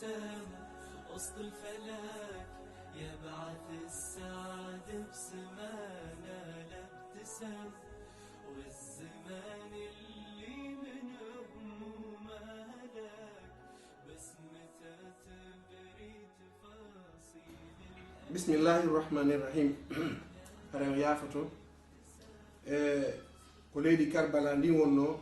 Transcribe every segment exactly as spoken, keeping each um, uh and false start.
وسط الفلك يبعث السعد بسمانه لا ابتسم، والزمان اللي من همومه هلك بسمته تبري تفاصيل. بسم الله الرحمن الرحيم. Hara on yaafoto. E ko leydi Karbala ndin wonnoo,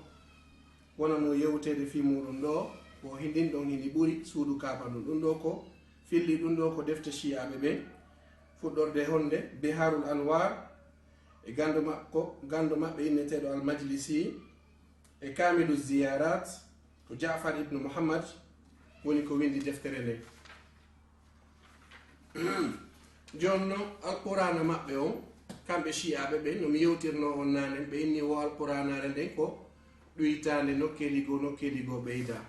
wonanoo yewteede fii muuɗum ɗoo, ko hindin ɗon hindi ɓuri suudu Kaaba ndun. Ɗum ɗoo ko filli, ɗum ɗoo ko defte Shi'aaɓe ɓen, fuɗɗorde honde Biharul Anwar, e ganndo makko, ganndo maɓɓe inneteeɗo Al Majlisi, e Kamilu Ziyarat, ko Ja'far ibn Muhammad woni ko windi deftere nden. Jooni non, Alquraana maɓɓe on, kamɓe Shi'aaɓe ɓen, no mi yewtirnoo on naane, ɓe inni wo Alquraanaare nden ko ɗuytaande nokkeeli goo, nokkeeli goo ɓeydaa.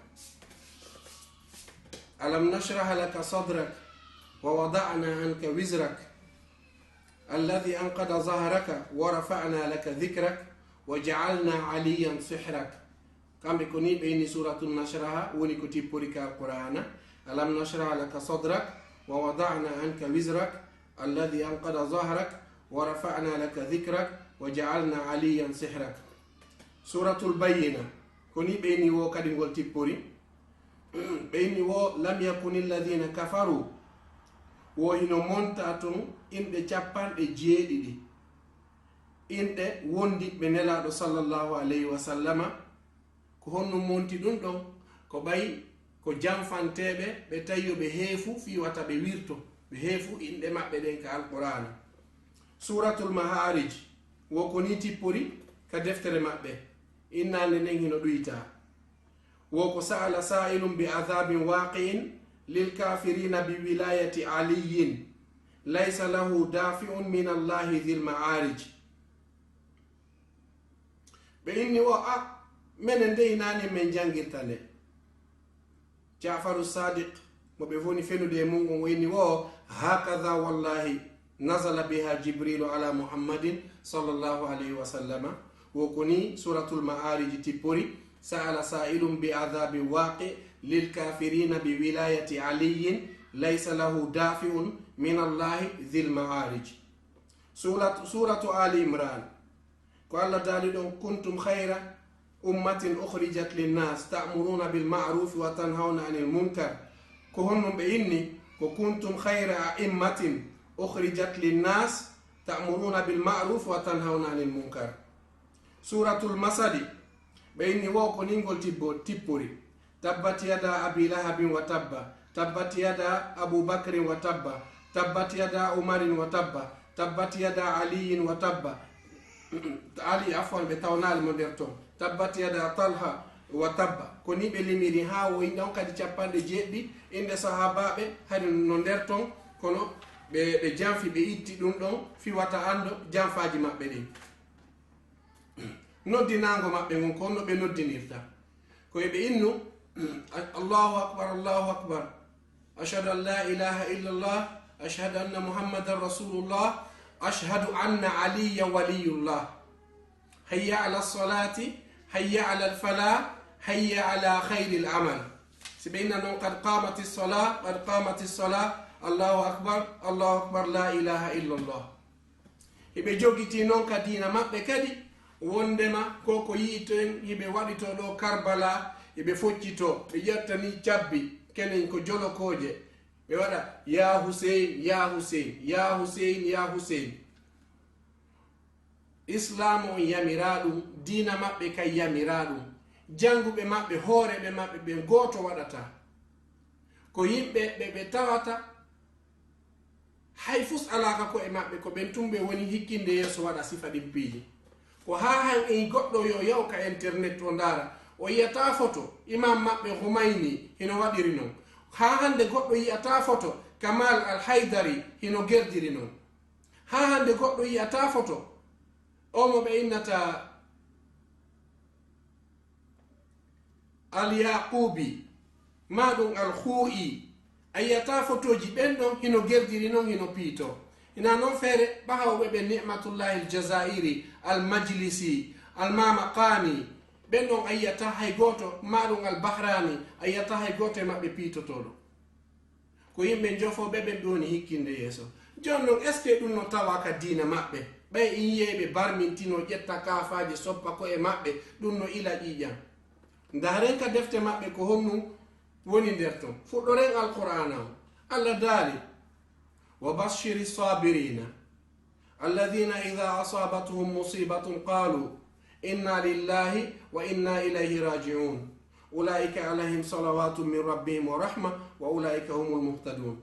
ألم نشرح لك صدرك ووضعنا عنك وزرك الذي أنقض ظهرك ورفعنا لك ذكرك وجعلنا عليا صهرك. Kamɓe ko nii ɓe inni Suuratul Nashraha woni ko tippori ka Alquraana. ألم نشرح لك صدرك ووضعنا عنك وزرك الذي أنقض ظهرك ورفعنا لك ذكرك وجعلنا عليا صهرك. Suuratul Bayyina, ko nii ɓe inni wo kadi ngol tippori. Ɓe inni wo, لم يكن الذين كفروا, wo hino monta ton inɗe capanɗe jeeɗiɗi, inɗe wondiɓɓe Nelaaɗo sallallahu alayhi wa sallama. Ko honno monti ɗum ɗon? Ko ɓay ko janfanteeɓe, ɓe tawi yo ɓe heefu fii wata ɓe wirto, ɓe heefu inɗe maɓɓe ɗen ka Alquraana. Suuratul Mahaarij, wo ko nii tippori ka deftere maɓɓe, innaande nden hino ɗuytaa. Wo ko سأل سائل بعذاب واقع للكافرين بولاية علي ليس له دافع من الله ذي المعارج. Ɓe inni wo, a, menen dey hinaa nin men janngirta nde. Ja'faru Sadiq, mo ɓe woni fenude e mun on, o inni wo, هكذا والله نزل بها جبريل على محمد صلى الله عليه وسلم. Wo ko nii Suuratul Ma'aarij tippori, سأل سائل بعذاب واقع للكافرين بولاية علي ليس له دافع من الله ذي المعارج. Suurat-, Suuratu Aali Imraan, ko Alla daali ɗon, كنتم خير أمة أخرجت للناس تأمرون بالمعروف وتنهون عن المنكر. Ko honɗum ɓe inni? Ko كنتم خير أمة أخرجت للناس تأمرون بالمعروف وتنهون عن المنكر. Suuratul Masadi, ɓe inni wo ko nii ngol tibbo-, tippori. تبت يدا أبي لهب وتب، تبت يدا أبو بكر وتب، تبت يدا عمر وتب، تبت يدا علي وتب. Ali, afwan, ɓe tawnaali mo nder ton. تبت يدا طلحة وتب. Ko nii ɓe limiri haa wo inɗe on kadi capanɗe jeeɗiɗi, inɗe sahaabaaɓe hari no nder ton, kono ɓe, ɓe janfi, ɓe itti ɗum ɗon fii wata anndo janfaaji maɓɓe ɗin. Noddinaango maɓɓe ngon, ko honno ɓe noddinirta? Ko e ɓe innu, الله أكبر، الله أكبر، أشهد أن لا إله إلا الله، أشهد أن محمدا رسول الله، أشهد أن عليا ولي الله، حي على الصلاة، حي على الفلاح، حي على خير العمل. Si ɓe inna non, قد قامت الصلاة، قد قامت الصلاة، الله أكبر، الله أكبر، لا إله إلا الله. Hiɓe jogitii non ka diina maɓɓe kadi, wonndema ko ko yi'iten hiɓe waɗitoo ɗoo Karbala, hiɓe foccitoo, ɓe ƴetta nii cabbi, kenen ko jolokooje, ɓe waɗa, "Yaa Huseyn, yaa Huseyn, yaa Huseyn, yaa Huseyn." Islaamu on yamiraa ɗum, diina maɓɓe kan yamiraa ɗum. Jannguɓe maɓɓe, hooreeɓe maɓɓe ɓen gooto waɗataa. Ko yimɓe ɓe ɓe tawata hay fus alaa ka ko'e maɓɓe, ko ɓen tun ɓe woni hikkinde yeeso waɗa sifa ɗin piiji. Ko haa han en goɗɗo yo yaw ka internet o ndaara, o yi'ataa foto Imaam maɓɓe Humayni hino waɗiri non. Haa hannde goɗɗo yi'ataa foto Kamal Al Haydari hino gerdiri non. Haa hannde goɗɗo yi'ataa foto o mo ɓe innata Al Yaquubi, maa ɗum Al Huu'i, a yi'ataa fotooji ɓen ɗon hino gerdiri non, hino piitoo. Hinaa non feere ɓahawɓe ɓe Ni'matullaahi Al Jazaa'iri, Al Majlisi, Al Maama Qaani, ɓen ɗon a yi'ataa hay gooto, maa ɗum Al Bahraani, a yi'ataa hay gooto e maɓɓe piitotooɗo. Ko yimɓe njofooɓe ɓen ɓe woni hikkinde yeeso. Jooni non, est-ce que ɗum no tawa ka diina maɓɓe? Ɓay in yi'ay ɓe barmintino, ƴetta kaafaaje, soppa ko'e maɓɓe, ɗum no ila ƴiiƴan. Ndaaren ka defte maɓɓe ko honɗum woni nder ton. Fuɗɗoren Alqur'aana on. Allah daali, "Wa bashiri sabirina, alladhina idha asabatuhum musibatun qalu inna lillahi wa inna ilayhi raji'un. Ulaika alayhim salawatun min rabbihim wa rahma wa ulaika humul muhtadun."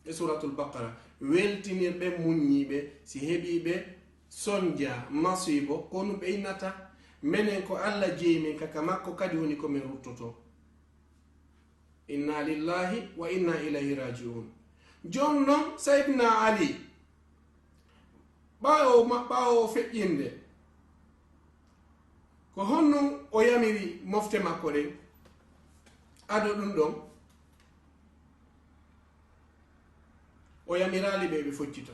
E Suratul Baqara. Weltinir ɓen muññiiɓe si heɓii ɓe sonja, masiibo, ko honɗum ɓe innata? Menen ko Allah jeyi men, ka ka makko kadi woni ko men ruttoto. Inna lillahi wa inna ilayhi raji'un. Jooni non, Sayyidina Ali, ɓaawo ma-, ɓaawo feƴƴinde, ko honɗum o yamiri mofte makko ɗen? Ado ɗum ɗon, o yamiraali ɓe ɓe foccita.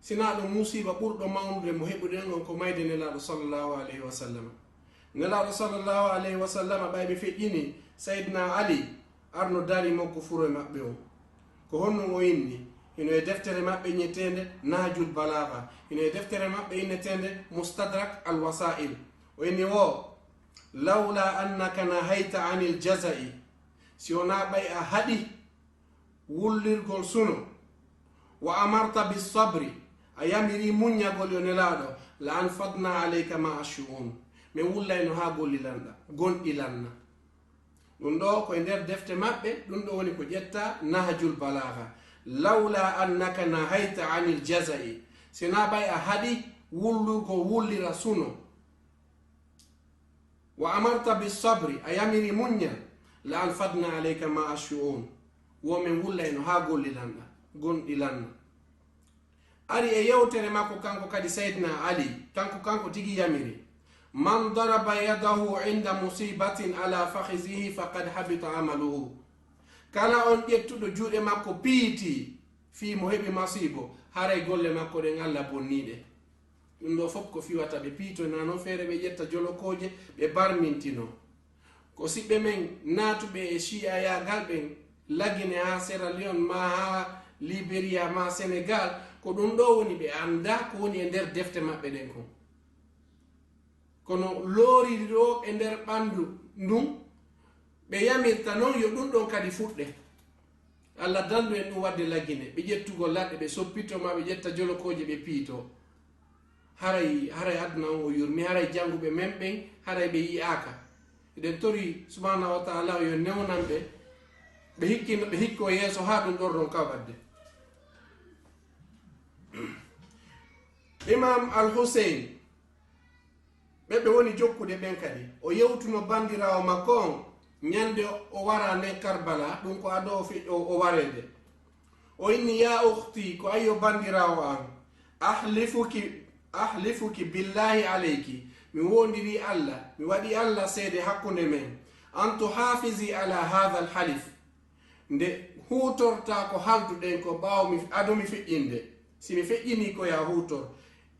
Sinaa ɗum musiiba ɓurɗo mawnude mo heɓuɗen on ko mayde Nelaaɗo sallallahu alayhi wa sallam. Nelaaɗo sallallahu alayhi wa sallam, ɓay ɓe feƴƴini, Sayyidina Ali arno dari mo ko furo e maɓɓe on. Ko honɗum o inni? Hino e deftere maɓɓe inneteende Nahjul Balagha. Hino e deftere maɓɓe inneteende Mustadrak al Wasa'il. O inni wo, "Lawla annaka nahayta anil jaza'i." Si wonaa ɓay a haɗi wullirgol suno. "Wa amarta bis sabri", a yamiri muññagol yo Nelaaɗo, "la anfadna alayka ma ashu'un", min wullayno haa gollilanɗa, gonɗilanna. Ɗum ɗo ko e nder defte maɓɓe, ɗum ɗo woni ko ƴetta Nahjul Balagha. "Lawla annaka nahayta anil jaza'i", sinaa ɓay a haɗi wullirgol wullira suno. "Wa amarta bis sabri", a yamiri muññal, "la anfadna alayka ma ashu'un", wo men wullayno haa gollilanɗa, gonɗilanna. Ari e yewtere makko kanko kadi Sayyidina Ali, kanko, kanko tigi yamiri, "Man daraba yadahu inda musibatin ala fakhizihi faqad habita amaluhu." Kala on ƴettuɗo juuɗe makko piiti, fii mo heɓi masiibo, haray golle makko ɗen Allah bonnii ɗe. Ɗum ɗo fof ko fiwata ɓe piito, naa non feere ɓe ƴetta jolokooje, ɓe barmintino. Ko siɓɓe men naatuɓe e shi'ayaagal ɓen, Lagine haa Sierra Leone, maa haa Liberia, maa Senegal, ko ɗum ɗo woni ɓe anndaa ko woni e nder defte maɓɓe ɗen kon. Kono looriri ɗo e nder ɓanndu ndun, ɓe yamirta non yo ɗum ɗon kadi fuɗɗe. Allah dandu en ɗum wadde Lagine, ɓe ƴettugol laɗɗe, ɓe soppito ma ɓe ƴetta jolokooje ɓe piito. Haray, haray aduna on o yurmi, haray jannguɓe men ɓen, haray ɓe yi'aaka. Eɗen tori subhanahu wa ta'ala yo newnan ɓe, ɓe hikkino, ɓe hikko yeeso haa ɗum ɗon ronka waɗde. Imam Al-Hussein, ɓe ɓe woni jokkude ɓen kadi. O yewtuno banndiraawo makko on ñande o wara nden Karbala, ɗum ko ado o fi-, o, o wareede. O inni, "Ya ukhti, ko ayyo banndiraawo an, ahlifuki, ahlifuki billahi alayki, mi wondiri Allah, mi waɗi Allah seede hakkunde men, an tuhafizi ala hadha al-halif." Nde huutortaa ko haalduɗen ko ɓaawo mi, ado mi feƴƴinde. Si mi feƴƴinii ko ya huutor.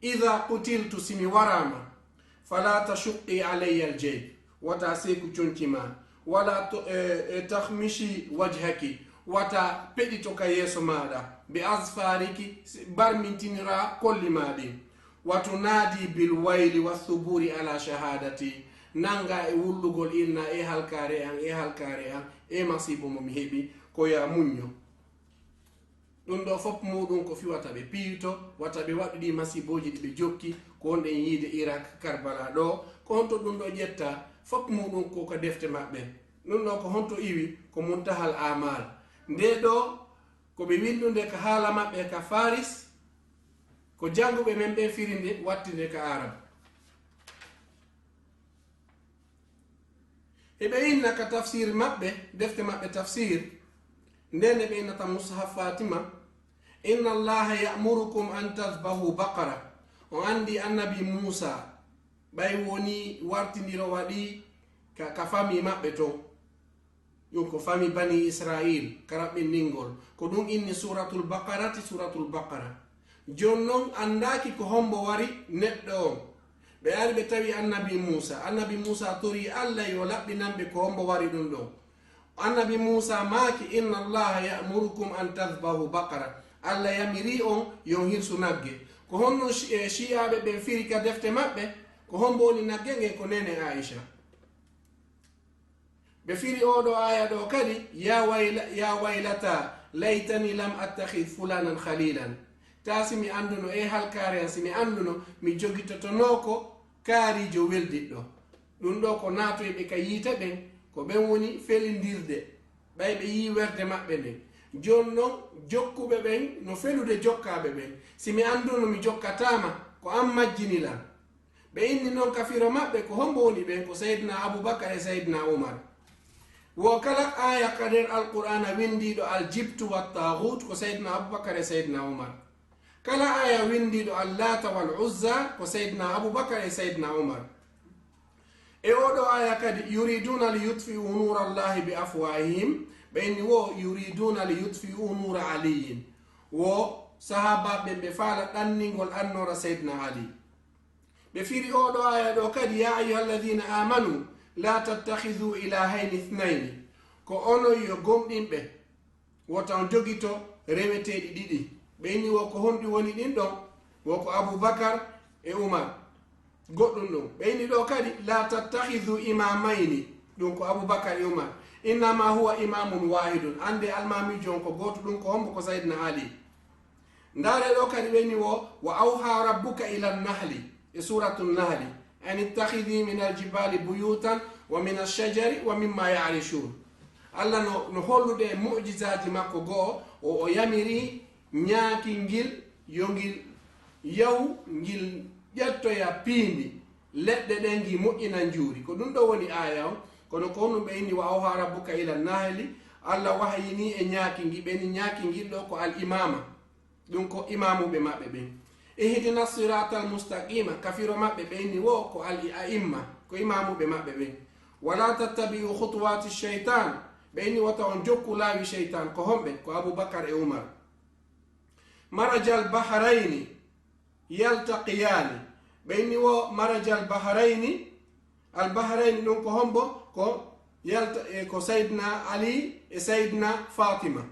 "Idha qutiltu", si mi waraama, "fala tashuqqi alayya al-jayb", wata seeku conci ma, "wala to, e, e, takhmishi wajhaki", wata peɗito ka yeeso maaɗa, "bi azfariki", si, barmintinira kolli ma ɗin. "Wa tunadi bil wayli wa thuburi ala shahadati", nanga e wullugol inna, "E halkaare an, e halkaare an, e masiibo mo mi heɓi, ko ya muñño." Ɗum ɗo fof muɗum ko fiwata ɓe piito, wata ɓe waɗu ɗi masiibooji ɗi ɓe jokki, ko wonɗen yiide Irak, Karbala ɗo, ko honto ɗum ɗo ƴetta, fof muɗum ko ka defte maɓɓe. Ɗum ɗo ko honto iwi, ko Muntahal Amal. Nde ɗo, ko ɓe winndunde ka haala maɓɓe ka Faris, ko jannguɓe men ɓen firinde, wattinde ka Arab. Eɓe inna ka tafsir maɓɓe, defte maɓɓe tafsir, nden eɓe innata Mushaf Fatima, "Inna Allaha ya'murukum an tadhbahu baqara." O anndi Annabi Muusa, ɓay woni wartindiro waɗi ka, ka fami maɓɓe ton. Ɗum ko fami Bani Israil, ka raɓɓinɗingol. Ko ɗum inni Suratul Baqarati, Suratul Baqara. Jon non anndaaki ko hombo wari neɗɗo on. Ɓe ari ɓe tawi Annabi Muusa. Annabi Muusa tori Allah yo laɓɓinan ɓe ko hombo wari ɗum ɗon. Annabi Muusa maaki, "Inna Allaha ya'murukum an tadhbahu baqara." Allah yamiri on yo on hirsu nagge. Ko honno shi-, e shi'aaɓe ɓen firi ka defte maɓɓe? Ko hombo woni nagge ngen? Ko neene Aisha. Ɓe firi oo ɗoo aaya ɗoo kadi, "Ya wayla-, ya waylata laytani lam attakhidh fulanan khalilan." Taa si mi annduno, e halkaare an, si mi annduno mi jogitotonoo ko kaariijo weldiɗɗo. Ɗum ɗoo ko naatoyɓe ka yiite ɓen, ko ɓen woni felindirde, ɓay ɓe yii werde maɓɓe nden. Jooni non, jokkuɓe ɓen no felude jokkaaɓe ɓen. Si mi annduno mi jokkataa ma, ko an majjini lan. Ɓe inni non ka firo maɓɓe, ko hombo woni ɓen? Ko Sayyidina Abubakar e Sayyidina Umar. Wo kala aaya ka nder Alqur'aana winndiiɗo Aljibtu wa Taaguut, ko Sayyidina Abubakar e Sayyidina Umar. Kala aaya winndiiɗo Allaata wal Uzza, ko Sayyidina Abubakar e Sayyidina Umar. E oo ɗoo aaya kadi, "Yuriduuna li yutfi'u nuura Allahi bi afwaahihim." Ɓe inni wo, "Yuriduuna li yutfi'u nuura Aliyyin." Wo sahaabaaɓe ɓen ɓe faala ɗanningol annoora Sayyidina Ali. Ɓe firi oo ɗoo aaya ɗoo kadi, "Ya ayyuhalladhina amanu, la tattakhidhu ilahayni ithnayni." Ko onon yo gomɗinɓe, wota on jogito reweteeɗi ɗiɗi. Ɓe inni wo ko honɗi woni ɗin ɗon? Wo ko Abubakar e Umar. Goɗɗum ɗum. Ɓe inni ɗoo kadi, "La tattakhidhu imamayni." Ɗum ko Abubakar e Umar. "Innama huwa imamun wahidun." Annde almaamiijo on ko gooto, ɗum ko hombo? Ko Sayyidina Ali. Ndaare ɗoo kadi ɓe inni wo, "Wa awha rabbuka ila nahli," e Suratu Nahli, "an ittakhidhi min aljibali buyutan wa min ashajari wa mimma ya'rishun." Allah no, no hollude e mu'jizaaji makko go'o, o, o yamiri ñaaki ngil yo ngil yahu, ngil ƴettoya piindi leɗɗe ɗen, ngi moƴƴina njuuri. Ko ɗum ɗoo woni aaya on. Kono ko honɗum ɓe inni, "Wa awha rabbuka ila nahli," Allah wahayini e ñaaki ngi, ɓe inni ñaaki ngil ɗoo ko al imama. Ɗum ko imaamuɓe maɓɓe ɓen. "Ihdina siratal mustaqima," ka firo maɓɓe ɓe inni wo ko al a'imma, ko imaamuɓe maɓɓe ɓen. "Wala tattabi'u khutuwati shaytan," ɓe inni wota on jokku laawi shaytan. Ko homɓe? Ko Abubakar e Umar. "Marajal bahrayni yaltaqiyani," ɓe inni wo marajal bahrayni. Al bahrayni ɗum ko hombo? Ko yalta, e, ko Sayyidina Ali e Sayyidina Fatima.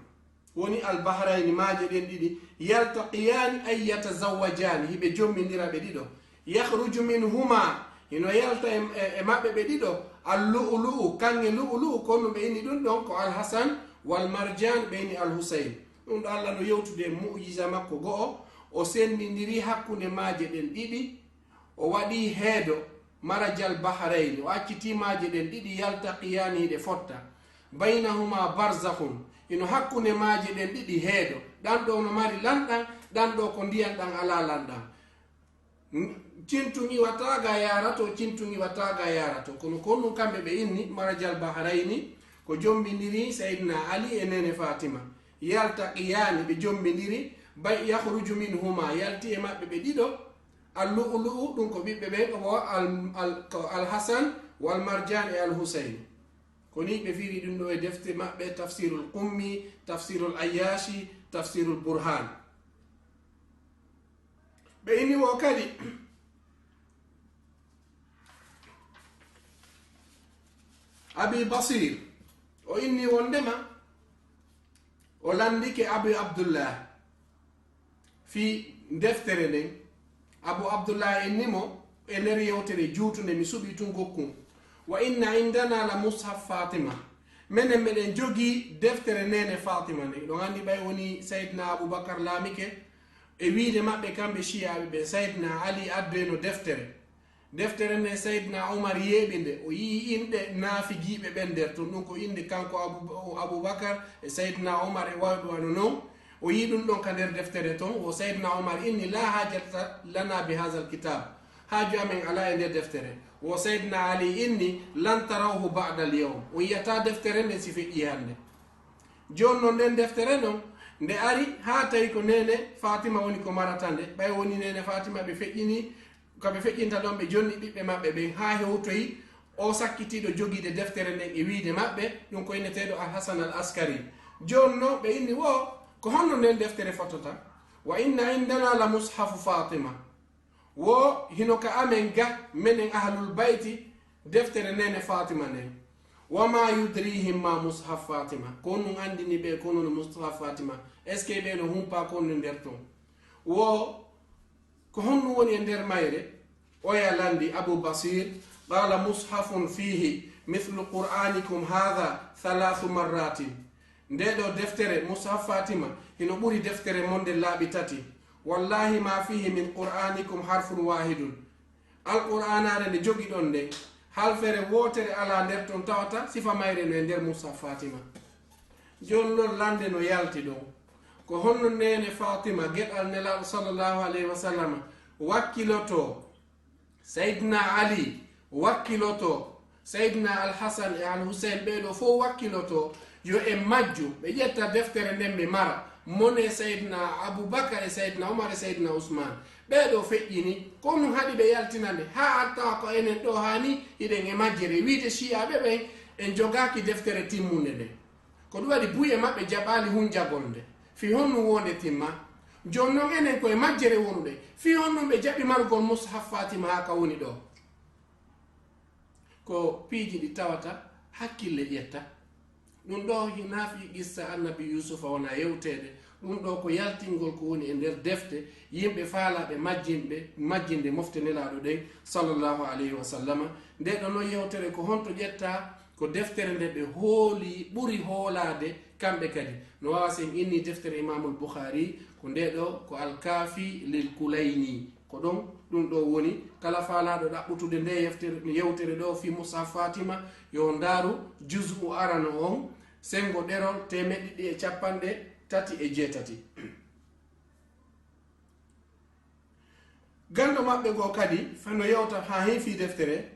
Woni al bahrayni, maaje ɗen ɗiɗi. "Yaltaqiyani ay yatazawwajani," hiɓe jommindira ɓe ɗiɗo. "Yakhruju minhuma," hino yalta e, e, e maɓɓe ɓe ɗiɗo, "al lu'lu'u," kaŋŋe lu'lu'u, kono ɓe inni ɗum ɗon ko al Hasan wal Marjan, ɓe inni al Husayn. Ɗum ɗo Allah no yewtude e mu'jiza makko go'o, o senndindiri hakkunde maaje ɗen ɗiɗi, o waɗi heedo, marajal bahrayni, o accitii maaje ɗen ɗiɗi, yaltaqiyaani, hiɗe fotta. Baynahuma barzakhun, hino hakkunde maaje ɗen ɗiɗi heedo. Ɗan ɗo no mari lanɗan, ɗan ɗo ko ndiyan ɗan alaa lanɗan. N-, cintun iwa taaga yaarato, cintun iwa taaga yaarato. Kono ko honɗun kamɓe ɓe inni, marajal bahrayni, ko jombindiri Sayyidina Ali e Neene Fatima. Yaltaqiyaani, ɓe jombindiri, bay-, yakhruju minhuma, yalti e maɓɓe ɓe ɗiɗo, al lu'lu'u, ɗum ko ɓiɓɓe ɓen, o al, al, ko al Hasan, wal Marjan e al Husayn. Ko ni ɓe firi ɗum ɗo e defte maɓɓe, Tafsirul Qummi, Tafsirul Ayyashi, Tafsirul Burhan. Ɓe inni wo kadi, Abi Basir, o inni wondema o landike Abi Abdullah fii deftere nden. Abu Abdullah inni mo e nder yewtere juutunde, mi suɓi tun gokkun. "Wa inna indana la mushaf Fatima." Menen meɗen jogii deftere neene Fatima nden. Ɗon andi ɓay woni Sayyidina Abubakar laamike, e wiide maɓɓe kamɓe Shi'aaɓe ɓe, Sayyidina Ali addoyno deftere. Deftere nden, Sayyidina Umar yeeɓi nde, o yi'i inɗe naafigiiɓe ɓen nder ton. Ɗum ko innde kanko Abu, Abubakar e Sayyidina Umar e wayɓe wano non. O yi'i ɗum ɗon ka nder deftere ton. Wo Sayyidina Umar inni, "La hajata lana bi hazal kitab." Haaju amen alaa e nder deftere. Wo Sayyidina Ali inni, "Lan tarawhu ba'da al yawm." On yi'ataa deftere nden si feƴƴii hannde. Jooni non nden deftere non, nde ari haa tawi ko neene Fatima woni ko marata nde. Ɓay woni neene Fatima ɓe feƴƴini, ka ɓe feƴƴinta ɗon, ɓe jonni ɓiɓɓe maɓɓe ɓen haa hewtoyi oo sakkitiiɗo jogiiɗo deftere nden e wiide maɓɓe, ɗum ko inneteeɗo Al Hasan Al Askari. Jooni non ɓe inni wo, ko honno nden deftere fotota? "Wa inna indana la mushafu Fatima." Wo hino ka amen ga, menen Ahlul Bayti, deftere neene Fatima nden. Wa ma yudrihim ma mushaf Fatima. Ko honɗum anndini ɓe ko woni mushaf Fatima? Est-ce que ɓe no humpa ko woni nder ton? Wo ko honɗum woni e nder mayre? Oya lanndi Abu Basir, qala mushafun fihi mithlu qur'anikum hadha thalathu marratin. Nde ɗo deftere mushaf Fatima hino ɓuri deftere mon nde laaɓi tati. Wallahi ma fihi min qur'anikum harfun wahidun. Alqur'aanaare nde jogiɗon nden, halfere wootere alaa nder ton tawata sifa mayre no e nder mushaf Fatima. Jooni non lanndi no yalti ɗon. Ko honno neene Fatima, geɗal Nelaaɗo sallallahu alayhi wa sallam, wakkilotoo, Sayyidina Ali wakkilotoo, Sayyidina Al Hasan e Al Husayn, ɓee ɗoo fof wakkilotoo yo e majju, ɓe ƴetta deftere nden ɓe mara, mone Sayyidina Abu Bakar e Sayyidina Umar e Sayyidina Usman. Ɓee ɗoo feƴƴini, ko honɗum haɗi ɓe yaltina nde, haa arta ko enen ɗoo haa ni hiɗen e majjere, wiide Shi'aaɓe ɓen en jogaaki deftere timmunde nden. Ko ɗum waɗi buy e maɓɓe jaɓaali hunjagol nde. Fii honɗum wonde timma? Jooni non enen ko e majjere wonuɗen. Fii honɗum ɓe jaɓi marugol mushaf Fatima haa ka woni ɗoo? Ko piiji ɗi tawata hakkille ƴetta. Ɗum ɗoo hinaa fii qissa Annabi Yuusufa wona yewteede. Ɗum ɗoo ko yaltingol ko woni e nder defte yimɓe faalaaɓe majjinɓe, majjinde mofte Nelaaɗo ɗen, sallallahu alayhi wa sallama. Nde ɗoo non yewtere ko honto ƴetta? Ko deftere nde ɓe hooli, ɓuri hoolaade kamɓe kadi. No waawa si en inni deftere Imaamul Bukhari, ko nde ɗoo, ko Al-Kaafi lil Kulayni. Ko ɗon, ɗum ɗoo woni, kala faalaaɗo ɗaɓɓutude nde yeftere, yewtere ɗoo fii mushaf Fatima, yo ndaaru juz'u arano on, senngo ɗerol teemeɗɗe ɗiɗi e capanɗe tati e jeetati. Ganndo maɓɓe goo kadi feno yewta haa heewi fii deftere,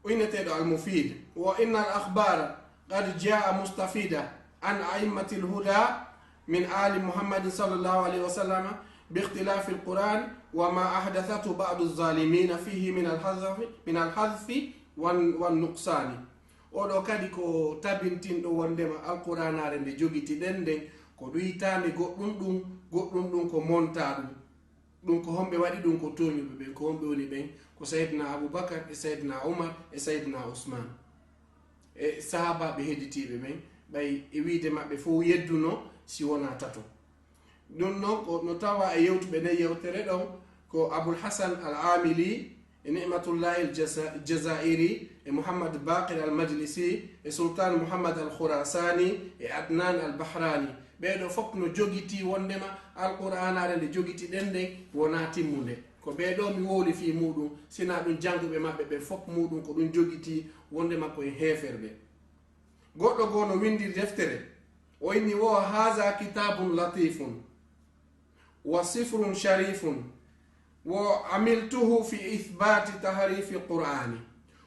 o inneteeɗo Al-Mufid, wa inna al-akhbara qad jaa mustafida an a'immatil huda min ali Muhammadin sallallahu alayhi wa sallam bi ikhtilafi al-Qur'an wa ma ahdathathu ba'du az-zalimina fihi min al-hazfi, min al-hazfi wan, wan nuqsani. Oɗo kadi ko tabintinɗo wondema Alqur'aanaare nde jogitiɗen nden ko ɗuytaande goɗɗum ɗum, goɗɗum ɗum ko montaa ɗum. Ɗum ko homɓe waɗi ɗum? Ko tooñuɓe ɓen. Ko homɓe woni ɓen? Ko Sayyidina Abu Bakar e Sayyidina Umar e Sayyidina Usman. E sahaabaaɓe hedditiiɓe ɓen, ɓay e wiide maɓɓe fow yedduno si wonaa tato. Ɗum non ko no tawa e yewtuɓe nden yewtere ɗon ko Abul Hasan Al-Aamili e Ni'matullahi Al-Jaza-, Jazaa'iri e Muhammad Baqir Al-Majlisi e Sultan Muhammad Al-Khurasani e Adnan Al-Bahrani. Ɓee ɗoo fof no jogitii wondema Alqur'aanaare nde jogitiɗen nden wonaa timmunde. Ko ɓee ɗoo mi wowli fii muuɗum, sinaa ɗum jannguɓe maɓɓe ɓen fof muuɗum ko ɗum jogitii wondema ko e heeferɓe. Goɗɗo goo no winndi deftere, o inni wo: "Haza kitabun latifun, wa sifrun sharifun, wa amiltuhu fi ithbati tahrifi Qur'ani,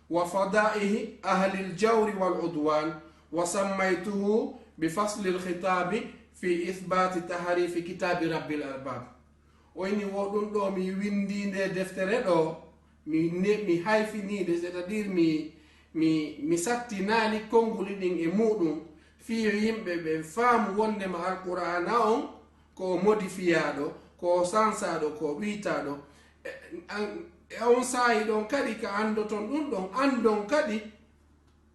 wa fadaihi ahlil jawri wal udwan, wa sammaytuhu bi faslil khitabi fi ithbati tahrifi kitabi rabbil arbab." O inni wo ɗum ɗoo mi winndii nde deftere ɗoo, mi ne-, mi hayfinii nde, c'est-à-dire mi, mi, mi sattinaali konnguli ɗin e muuɗum, fii yo yimɓe ɓen faamu wondema Alqur'aana on ko o modifiyaaɗo, ko o sansaaɗo, ko o ɗuytaaɗo. E, an-, e on saa'i ɗon kadi ka anndoton ɗum ɗon, anndon kadi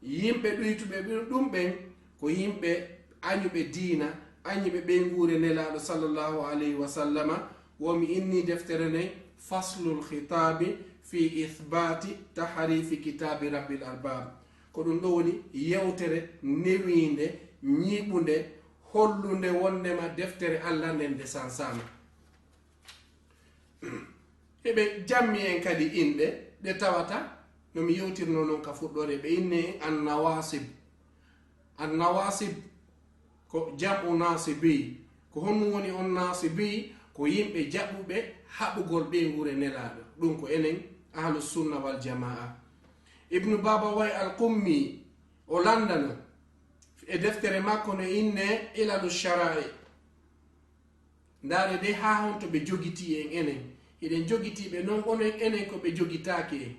yimɓe ɗuytuɓe ɓe-, ɗum ɓen ko yimɓe añuɓe diina, añuɓe ɓeynguure Nelaaɗo sallallahu alayhi wa sallama. Wo mi inni deftere nden Faslul Khitaabi fi Ithbaati Tahrifi Kitaabi Rabbil Arbab. Ko ɗum ɗo woni yewtere newiinde, ñiiɓunde, hollunde wondema deftere Allah nden nde sansaama. Hiɓe jammi en kadi inɗe ɗe tawata, no mi yewtirnoo non ka fuɗɗoore, ɓe inni en Annawasib. Annawasib ko jam'u nasibi. Ko honɗum woni on nasibi? Ko yimɓe jaɓuɓe haɓugol ɓeynguure Nelaaɗo. Ɗum ko enen Ahlus Sunna wal Jamaa. Ibnu Babawayh Al Qummi o lanndano e deftere makko no innee Ilalu Shara'i. Ndaare de haa honto ɓe jogitii en enen. Hiɗen jogitii ɓe non onon enen ko ɓe jogitaaki en.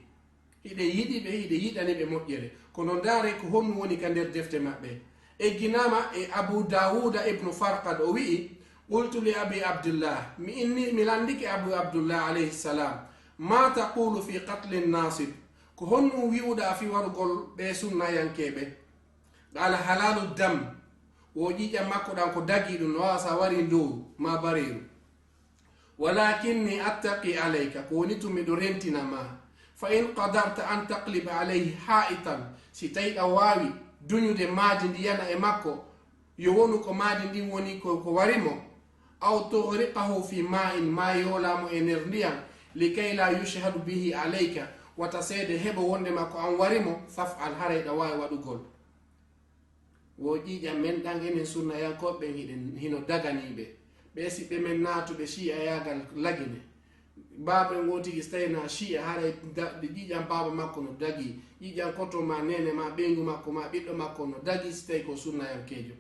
Hiɗen yiɗi ɓe, hiɗen yiɗani ɓe moƴƴere. Kono ndaare ko honɗum woni ka nder defte maɓɓe. Egginaama e Abu Daawuda Ibnu Farqad, o wi'i: "Qultu li Abi Abdillah", mi inni, mi lanndike Abu Abdullah alayhi salam, "Ma taqulu fi qatli nasib?" Ko honɗum wi'uɗaa fii warugol ɓee sunnayankeeɓe? Qala halalu dam, wo ƴiiƴam makko ɗan ko dagii ɗum, no waawa sa wari ndow ma bareeru. Walakinni attaqi alayka, ko woni tun miɗo rentina ma. Fa in qadarta an taqliba alayhi ha'itan, si tawi ɗa waawi duñude maadi ndi yana e makko, yo wonu ko maadi ndin woni ko, ko wari mo. Aw tughriqahu fi ma'in, ma yoola mo e nder ndiyam, likay la yushhadu bihi alayka, wata seede heɓo wonde ma ko an wari mo, faf'al, haray ɗa waawi waɗugol. Wo ƴiiƴam men ɗan, enen sunnayankooɓe ɓen hiɗen, hino daganii ɓe. Ɓe si ɓe men naatuɓe shi'ayaagal lagine. Baaba en woo tigi si tawii na shi'a, haray da-, ƴiiƴam baaba makko no dagii, ƴiiƴam koto ma neene ma ɓeyngu makko ma ɓiɗɗo makko no dagii si tawii ko sunnayankeejo.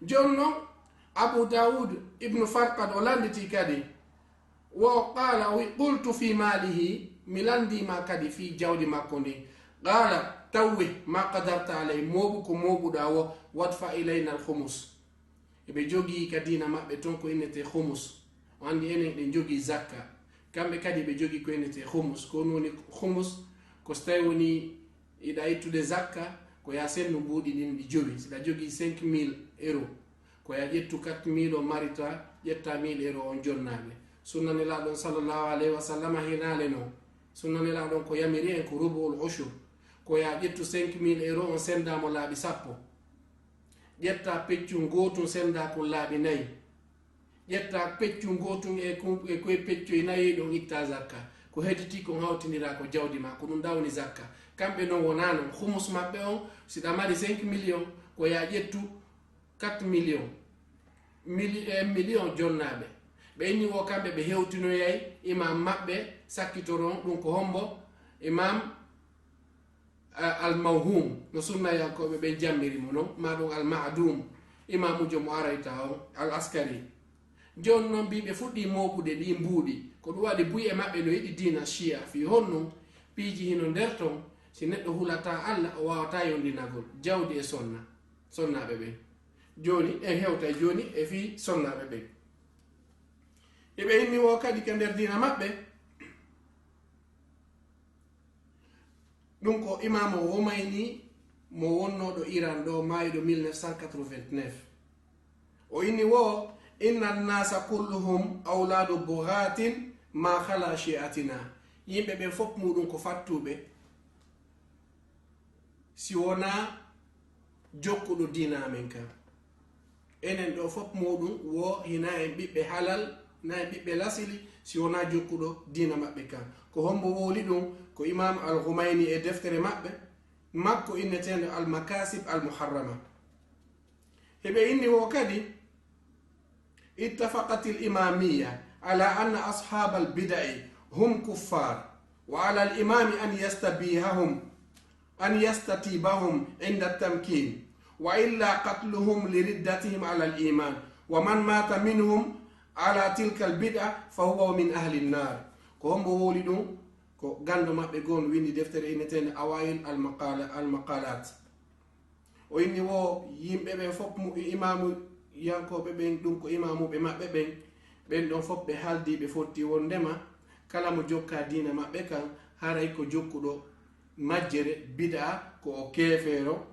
Jooni non, Abu Dawud Ibnu Farqad o lannditi kadi, wo qaala, o wi, qultu fi maalihi, mi lanndii ma kadi fii jawdi makko ndin. Qaala, tawwe ma qadarta alay, mooɓu ko mooɓuɗaa wo, wadfa ilayna al khumus. Eɓe jogii ka diina maɓɓe ton ko innetee khumus. O anndi enen eɗen jogii zakka. Kamɓe kadi eɓe jogii ko innetee khumus. Ko ɗun woni khumus, ko si tawii woni hiɗa ittude zakka, ko yo a sennu mbuuɗi ɗin ɗi jowi. Si ɗa jogii cinq mille euros, ko yo a ƴettu quatre mille o marita, ƴetta mille euros on jonnaa ɓe. Sunna Nelaaɗo on sallallahu alayhi wa sallam hinaale non. Sunna Nelaaɗo on ko yamiri en ko rubu'ul ushur. Ko yo a ƴettu cinq mille euros on senndaa mo laaɓi sappo. Ƴetta peccun gootun senndaa kun laaɓi nayi. Ƴetta peccun gootun e ku-, e koye peccoy nayi ɗon itta zakka. Ko hedditi kon hawtindiraa ko jawdi maa, ko ɗun ɗon woni zakka. Kamɓe non wonaa non. Khumus maɓɓe on, si ɗa mari cinq millions, ko yo a ƴettu quatre millions. Mili-, e million jonnaaɓe. Ɓe inni wo kamɓe ɓe hewtinoyay imam maɓɓe sakkitoro on, ɗun ko hombo? Imam, a, al-Mawhum, no sunnayankooɓe ɓen jammiri mo non, maa ɗun al-Ma'dum, imaamujo mo arayta on, al-Askari. Jooni non, mbii ɓe fuɗɗii mooɓude ɗii mbuuɗi. Ko ɗun waɗi buy e maɓɓe no yiɗi diina Shi'a. Fii honɗun? Piiji hino nder ton, si neɗɗo hulataa Alla, o waawataa yondinagol jawdi e sonna, sonnaaɓe ɓen. Jooni, en hewtay jooni e fii sonnaaɓe ɓen. Hiɓe inni wo kadi ka nder diina maɓɓe, ɗun ko Imaamu Khomeini mo wonnooɗo Iran ɗoo, maayuɗo mille neuf cent quatre-vingt-neuf. O inni wo, inna nnasa kulluhum awladu bughatin ma khala shi'atina. Yimɓe ɓen fof muɗum ko fattuɓe, si wonaa jokkuɗo diina amen kan. Enen ɗoo fof muɗum wo hinaa en ɓiɓɓe halal, hinaa en ɓiɓɓe lasili, si wonaa jokkuɗo diina maɓɓe kan. Ko hombo wowli ɗum? Ko Imam Al-Khomeini e deftere maɓɓe, makko inneteende Al-Makasib Al-Muharrama. Hiɓe inni wo kadi, اتفقت الإمامية على أن أصحاب البدع هم كفار، وعلى الإمام أن يستبيحهم، أن يستتيبهم عند التمكين، وإلا قتلهم لردتهم على الإيمان، ومن مات منهم على تلك البدعة فهو من أهل النار. Ko hombo wowli ɗum? Ko ganndo maɓɓe goo no winndi deftere inneteende Awayil Al-Maqala-, Al-Maqalat. O inni wo, yimɓe ɓen fof mu-, imaamu yankooɓe ɓen, ɗum ko imaamuɓe maɓɓe ɓen, ɓen ɗon fof ɓe haaldi, ɓe fotti wonndema kala mo jokka diina maɓɓe kan, haray ko jokkuɗo majjere, bid'a, ko o keefeero,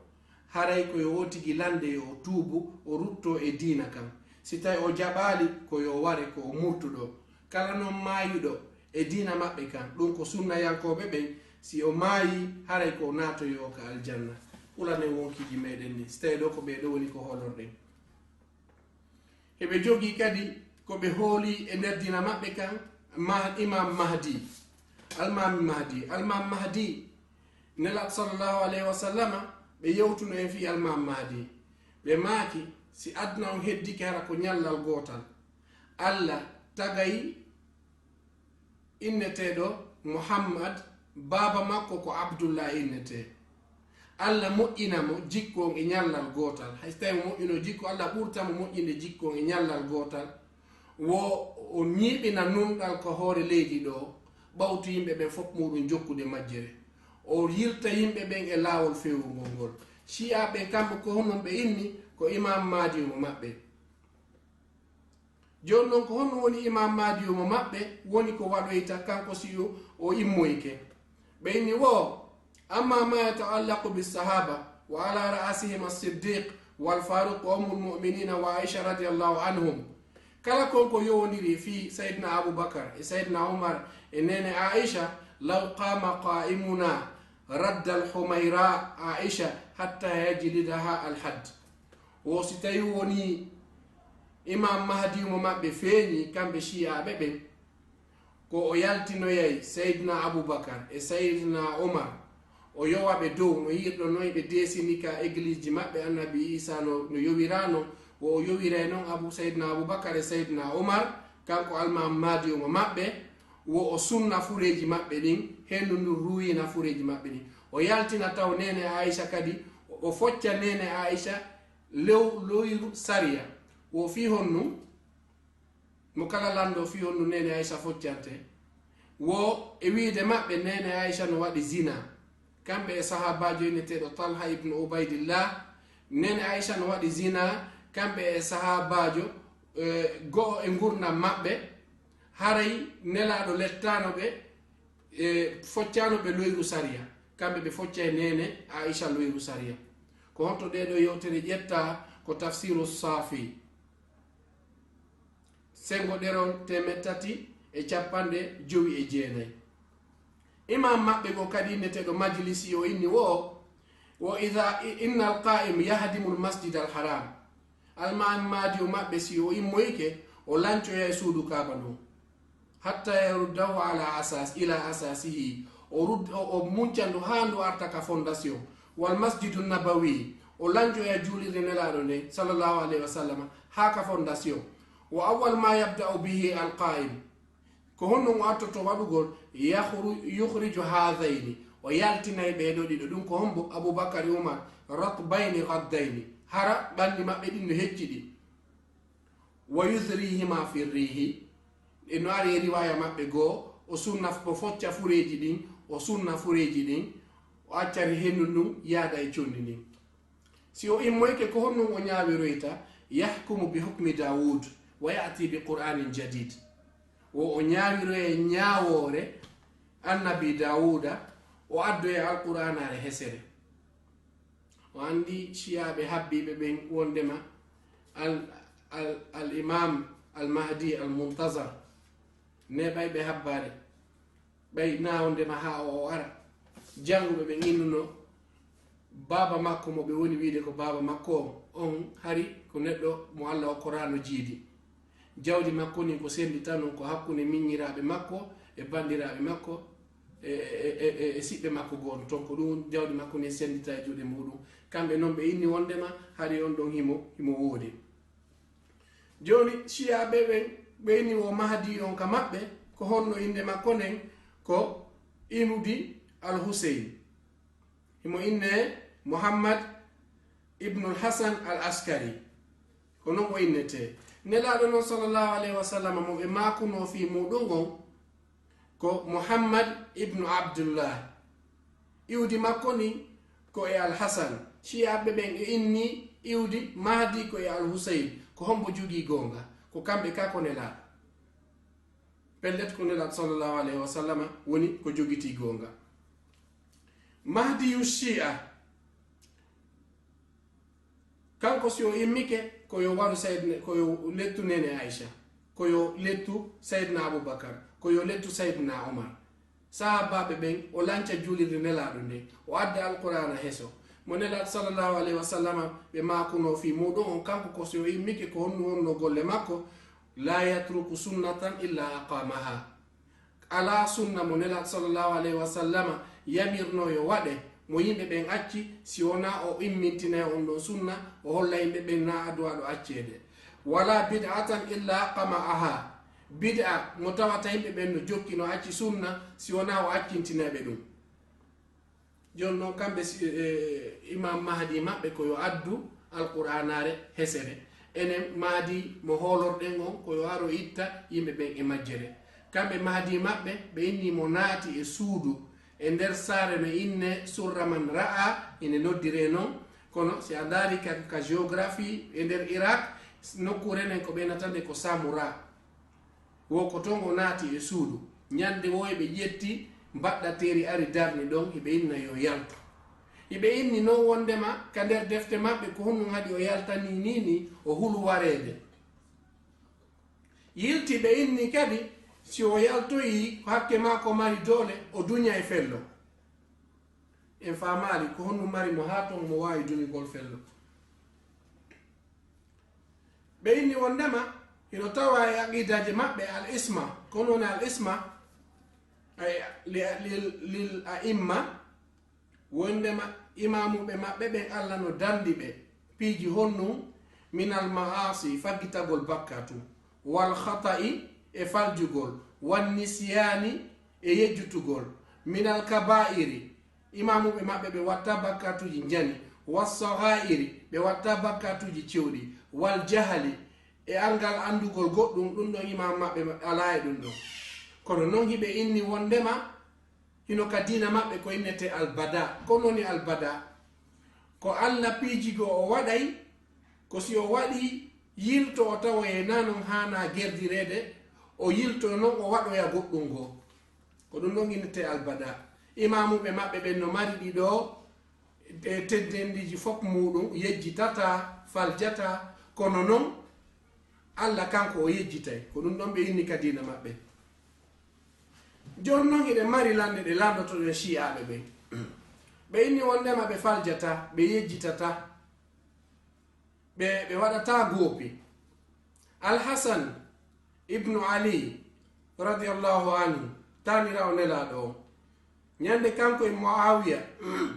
haray ko yo o tigi lannde, yo o tuubu, o rutto e diina kan. Si tawi o jaɓaali, ko yo ware ko o murtuɗo. Kala non maayuɗo e diina maɓɓe kan, ɗum ko sunnayankooɓe ɓen, si o maayii, haray ko o naatoyoo ka aljanna. Ɓuranen wonkiiji meɗen ni, si tawii ɗoo ko ɓee ɗoo woni ko holorɗen. Eɓe jogii kadi ko ɓe hooli e nder diina maɓɓe kan, ma-, Imam Mahdi, Almaami Mahdi. Almaami Mahdi, Nelaaɗo sallallahu alayhi wa sallama, ɓe yewtuno en fii Almaami Mahdi. Ɓe maaki, si aduna on heddike, hara ko ñallal gootal. Alla tagay inneteeɗo Muhammad, baaba makko ko Abdullah innetee. Alla moƴƴina mo jikku on e ñallal gootal. Hay so tawii mo moƴƴino jikku, Alla ɓurta mo moƴƴinde jikku on e ñallal gootal. Wo o ñiiɓina nunɗal ka hoore leydi ɗoo, ɓawtu yimɓe ɓen fof muɗum jokkude majjere. O yilta yimɓe ɓen e laawol feewungol ngol. Shi'a ɓen kamɓe ko honno ɓe inni? Ko Imam Mahdi mo maɓɓe. Jooni non, ko honno woni Imam Mahdi mo maɓɓe? Woni ko waɗoyta kanko si o, o immoyke. Ɓe inni wo, amma ma yata'allaqu bis sahaba, وعلى رأسهم الصديق والفاروق وأم المؤمنين وعائشة رضي الله عنهم. Kala kon ko yowondiri fii Sayyidina Abubakar e Sayyidina Umar e neene Aisha, لو قام قائمنا رد الحميراء عائشة حتى يجلدها الحد. Wo si tawi woni Imam Mahdi mo maɓɓe feeñi, kamɓe Shi'aaɓe ɓen, ko o yaltinoyay Sayyidina Abubakar e Sayyidina Umar, o yowa ɓe dow, no yi'irɗon non ɓe desini ka eglise ji maɓɓe, Annabi Isa no, no yowira non, wo o yowiray non Abu, Sayyidina Abubakar e Sayyidina Umar, kanko Almam Mahdi mo maɓɓe, wo o sunna fureeji maɓɓe ɗin, hendu ndun ruuyina fureeji maɓɓe ɗin. O yaltina taw neene Aisha kadi, o, o focca neene Aisha lew, loyru sariya. Wo fii honnu? Mo kala lanndo fii honnu neene Aisha foccante? Wo e wiide maɓɓe neene Aisha no waɗi zina, kamɓe e sahaabaajo inneteeɗo Talha ibnu Ubaydillah. Neene Aisha no waɗi zina, kamɓe e sahaabaajo, eh, go'o e ngurndan maɓɓe. Haray Nelaaɗo lettaano ɓe, e foccaano ɓe loyru sariya. Kamɓe ɓe foccay neene Aisha loyru sariya. Ko honto ɗee ɗoo yewtere ƴetta? Ko Tafsiru Saafi, senngo ɗeron teemeɗɗe tati e cappanɗe jowi e jeenay. Imam maɓɓe goo kadi inneteeɗo Majlisi, o inni wo, وإذا إن القائم يهدم المسجد الحرام. Almam Mahdi o maɓɓe, si o immoyike, o lancoyay suudu Kaaba ndun. حتى يرده على أساس، إلى أساسه. O rud-, o, o munca ndu haa ndu arta ka fondation. والمسجد النبوي. O lancoya juulirde Nelaaɗo nden, sallallahu alayhi wa sallam, haa ka fondation. وأول ما يبدأ به القائم. Ko honɗun o artoto waɗugol? يخر-، يخرج هذين. O yaltinay ɓee ɗoo ɗiɗo. Ɗun ko hombo? Abubakar e Umar. رطبين غضين. Hara ɓalli maɓɓe ɗin no hecciɗi. ويذريهما في الريح. E no ari e riwaaya maɓɓe goo, o sunna, o focca fureeji ɗin, o sunna fureeji ɗin, o acca hendu ndun yaada e conndi ndin. Si o immoyike, ko honɗun o ñaawiroyta? يحكم بحكم داود ويأتي بقرآن جديد. Wo o ñaawiroya ñaawoore Annabi Daawuda, o addoya Alqur'aanaare hesere. O anndi Shi'aaɓe habbiiɓe ɓen wonndema al, al, al Imam al Mahdi al Muntazar neeɓay ɓe habbaade. Ɓay naa wonndema haa o, o ara. Jannguɓe ɓen innuno baaba makko mo ɓe woni wiide ko baaba makko on, on hari ko neɗɗo mo Alla okkoraano jiidi. Jawdi makko ndin ko senndita non ko hakkunde miñiraaɓe makko e banndiraaɓe makko e, e, e, e, e siɓɓe makko goo. Ton ko ɗun jawdi makko ndin senndita e juuɗe muuɗun. Kamɓe non ɓe inni wonndema hari on ɗon himo, himo woodi. Jooni, Shi'aaɓe ɓen, ɓe inni wo Mahdi on ka maɓɓe, ko honno innde makko nden? Ko Iwdi al Huseyn. Himo innee Muhammad ibnul Hasan al Askari. Ko non o innetee. Nelaaɗo non, sallallahu alayhi wa sallam, mo ɓe maakunoo fii muuɗun on, ko Muhammad ibnu Abdullah. Iwdi makko ndin ko e Al Hasan. Shi'aaɓe ɓen e inni iwdi Mahdi ko e Al Huseyn. Ko hombo jogii goonga? Ko kamɓe ka ko Nelaaɗo. Pellet ko Nelaaɗo sallallahu alayhi wa sallama woni ko jogitii goonga. Mahdiyu Shi'a, kanko si o immike, ko yo waru Sayyidina, ko yo lettu neene Aisha, ko yo lettu Sayyidina Abubakar, ko yo lettu Sayyidina Umar. Sahaabaaɓe ɓen, o lanca juulirde Nelaaɗo nden, o adda Alqur'aana heso. Mo Nelaaɗo sallallahu alayhi wa sallama ɓe maakunoo fii muuɗun on, kanko ko si o immike, ko honno wonnoo golle makko? لا يترك سنة إلا أقامها. Alaa sunna mo Nelaaɗo sallallahu alayhi wa sallama yamirnoo yo waɗe, mo yimɓe ɓen acci, si wonaa o immintinay on ɗon sunna, o holla yimɓe ɓen naa adwaaɗo acceede. ولا بدعة إلا قمعها. Bid'a mo tawata yimɓe ɓen no jokki, no acci sunna, si wonaa o accintinay ɓe ɗun. Jooni non, kamɓe si, e, e, Imam Mahdi maɓɓe ko yo addu Alqur'aanaare hesere. Enen Mahdi mo hoolorɗen on ko yo aro itta yimɓe ɓen e majjere. Kamɓe Mahdi maɓɓe, ɓe inni mo naati e suudu, e nder saare no inne Surra Man Ra'a, ine noddiree non. Kono si a ndaari ka, ka géographie e nder Irak, nokkuure nden ko ɓe innata nde ko Samura. Wo ko ton o naati e suudu. Ñande woo eɓe ƴetti mbaɗɗateeri ari darni ɗon, hiɓe inna yo yaltu. Hiɓe inni non wondema ka nder defte maɓɓe ko honɗum haɗi o yaltani ni ni o hulu wareede. Yilti ɓe inni kadi si o yaltoyi ko hakke maako mari doole o duña e fello. En faamaali ko honɗum mari mo haa ton mo waawi duñugol fello. Ɓe inni wondema hino tawa e aqidaaji maɓɓe al isma, ko honɗum woni al isma? Ay, li, lil, lil a'imma, wondema imaamuɓe maɓɓe ɓen Allah no dandi ɓe piiji honɗum? Minal ma'asi, faggitagol bakkatu, wal khata'i, e faljugol, wan nisyani, e yejjutugol, minal kaba'iri, imaamuɓe maɓɓe ɓe watta bakkatuji njani, was sagha'iri, ɓe watta bakkatuji cewɗi, wal jahali, e angal andugol goɗɗum, ɗum ɗon imaamu maɓɓe alaa e ɗum ɗon. Kono non hiɓe inni wondema hino ka diina maɓɓe ko innete albada. Ko woni albada? Ko Allah piiji goo o waɗay, ko si o waɗi yilto o tawoye na non haana gerdireede, o yilto non o waɗoya goɗɗum goo. Ko ɗum ɗon innete albada. Imaamuɓe maɓɓe ɓen no mari ɗi ɗo, e teddendiji fof muɗum, yejjitata, faljata, kono non Allah kanko o yejjitay. Ko ɗum ɗon ɓe inni ka diina maɓɓe. Jooni non hiɗen mari lande ɗe landotoɗen shi'aɓe ɓen. Ɓe inni wondema ɓe faljata, ɓe yejjitata, ɓe, ɓe waɗata goopi. Alhasan ibnu Ali radiyallahu anhu, taaniraawo nelaaɗo on, ñande kanko e Muawiya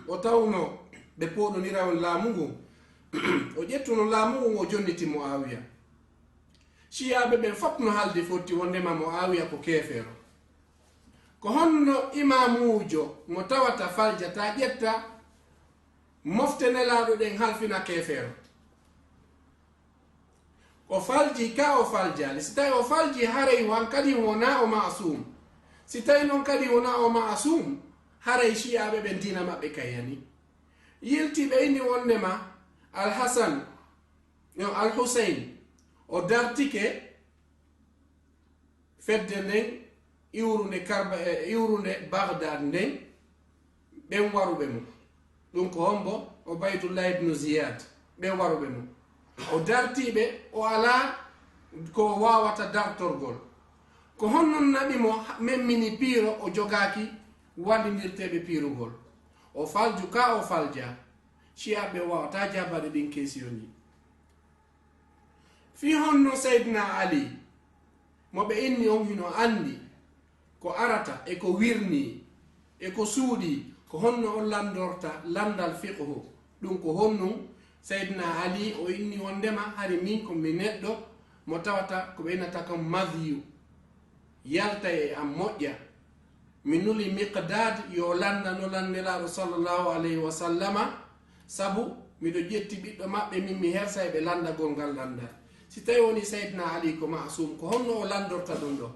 o tawno ɓe pooɗonira on laamu ngun, o ƴettuno laamu ngun o jonniti Muawiya. Shi'aɓe ɓen fof no haldi fotti wondema Muawiya ko keefeero. Ko honno imaamuujo mo tawata faljata ƴetta mofte nelaaɗo ɗen halfina keefeero? O falji ka o faljaali. Si tawi o falji, haray wan kadi wona o ma'asum. Si tawi non kadi wona o ma'asum, haray shi'aɓe ɓen diina maɓɓe kayani. Yilti ɓe inni wondema Alhasan, no Alhusayn, o dartike fedde nden iwrunde Karba-, e, iwrunde Baghdad nden, ɓen waruɓe mo. Ɗum ko hombo? Ubaydullah ibnu Ziyad. Ɓen waruɓe mo. O dartiiɓe, o alaa ko o waawata dartorgol. Ko honno naɓi mo ha-, memmini piiro, o jogaaki wallindirteeɓe piirugol? O falju ka o falja. Shi'aɓe waawataa jaabaade ɗin keesiyoji. Fii honno Sayyidina Ali, mo ɓe inni on hino anndi ko arata e ko wirnii e ko suuɗii, ko honno o lanndorta lanndal fiqhu? Ɗum ko honɗum? Sayyidina Ali o inni wonndema hari min ko mi neɗɗo mo tawata ko ɓe innata kam madhiyu yalta e am moƴƴa. Mi nuli Miqdaad yo lanndano lan Nelaaɗo sallallahu alayhi wa sallama, sabu miɗo ƴetti ɓiɗɗo maɓɓe, min mi hersa e ɓe lanndagol ngal lanndal. Si tawi woni Sayyidina Ali ko ma'asum, ko honno o lanndorta ɗum ɗo?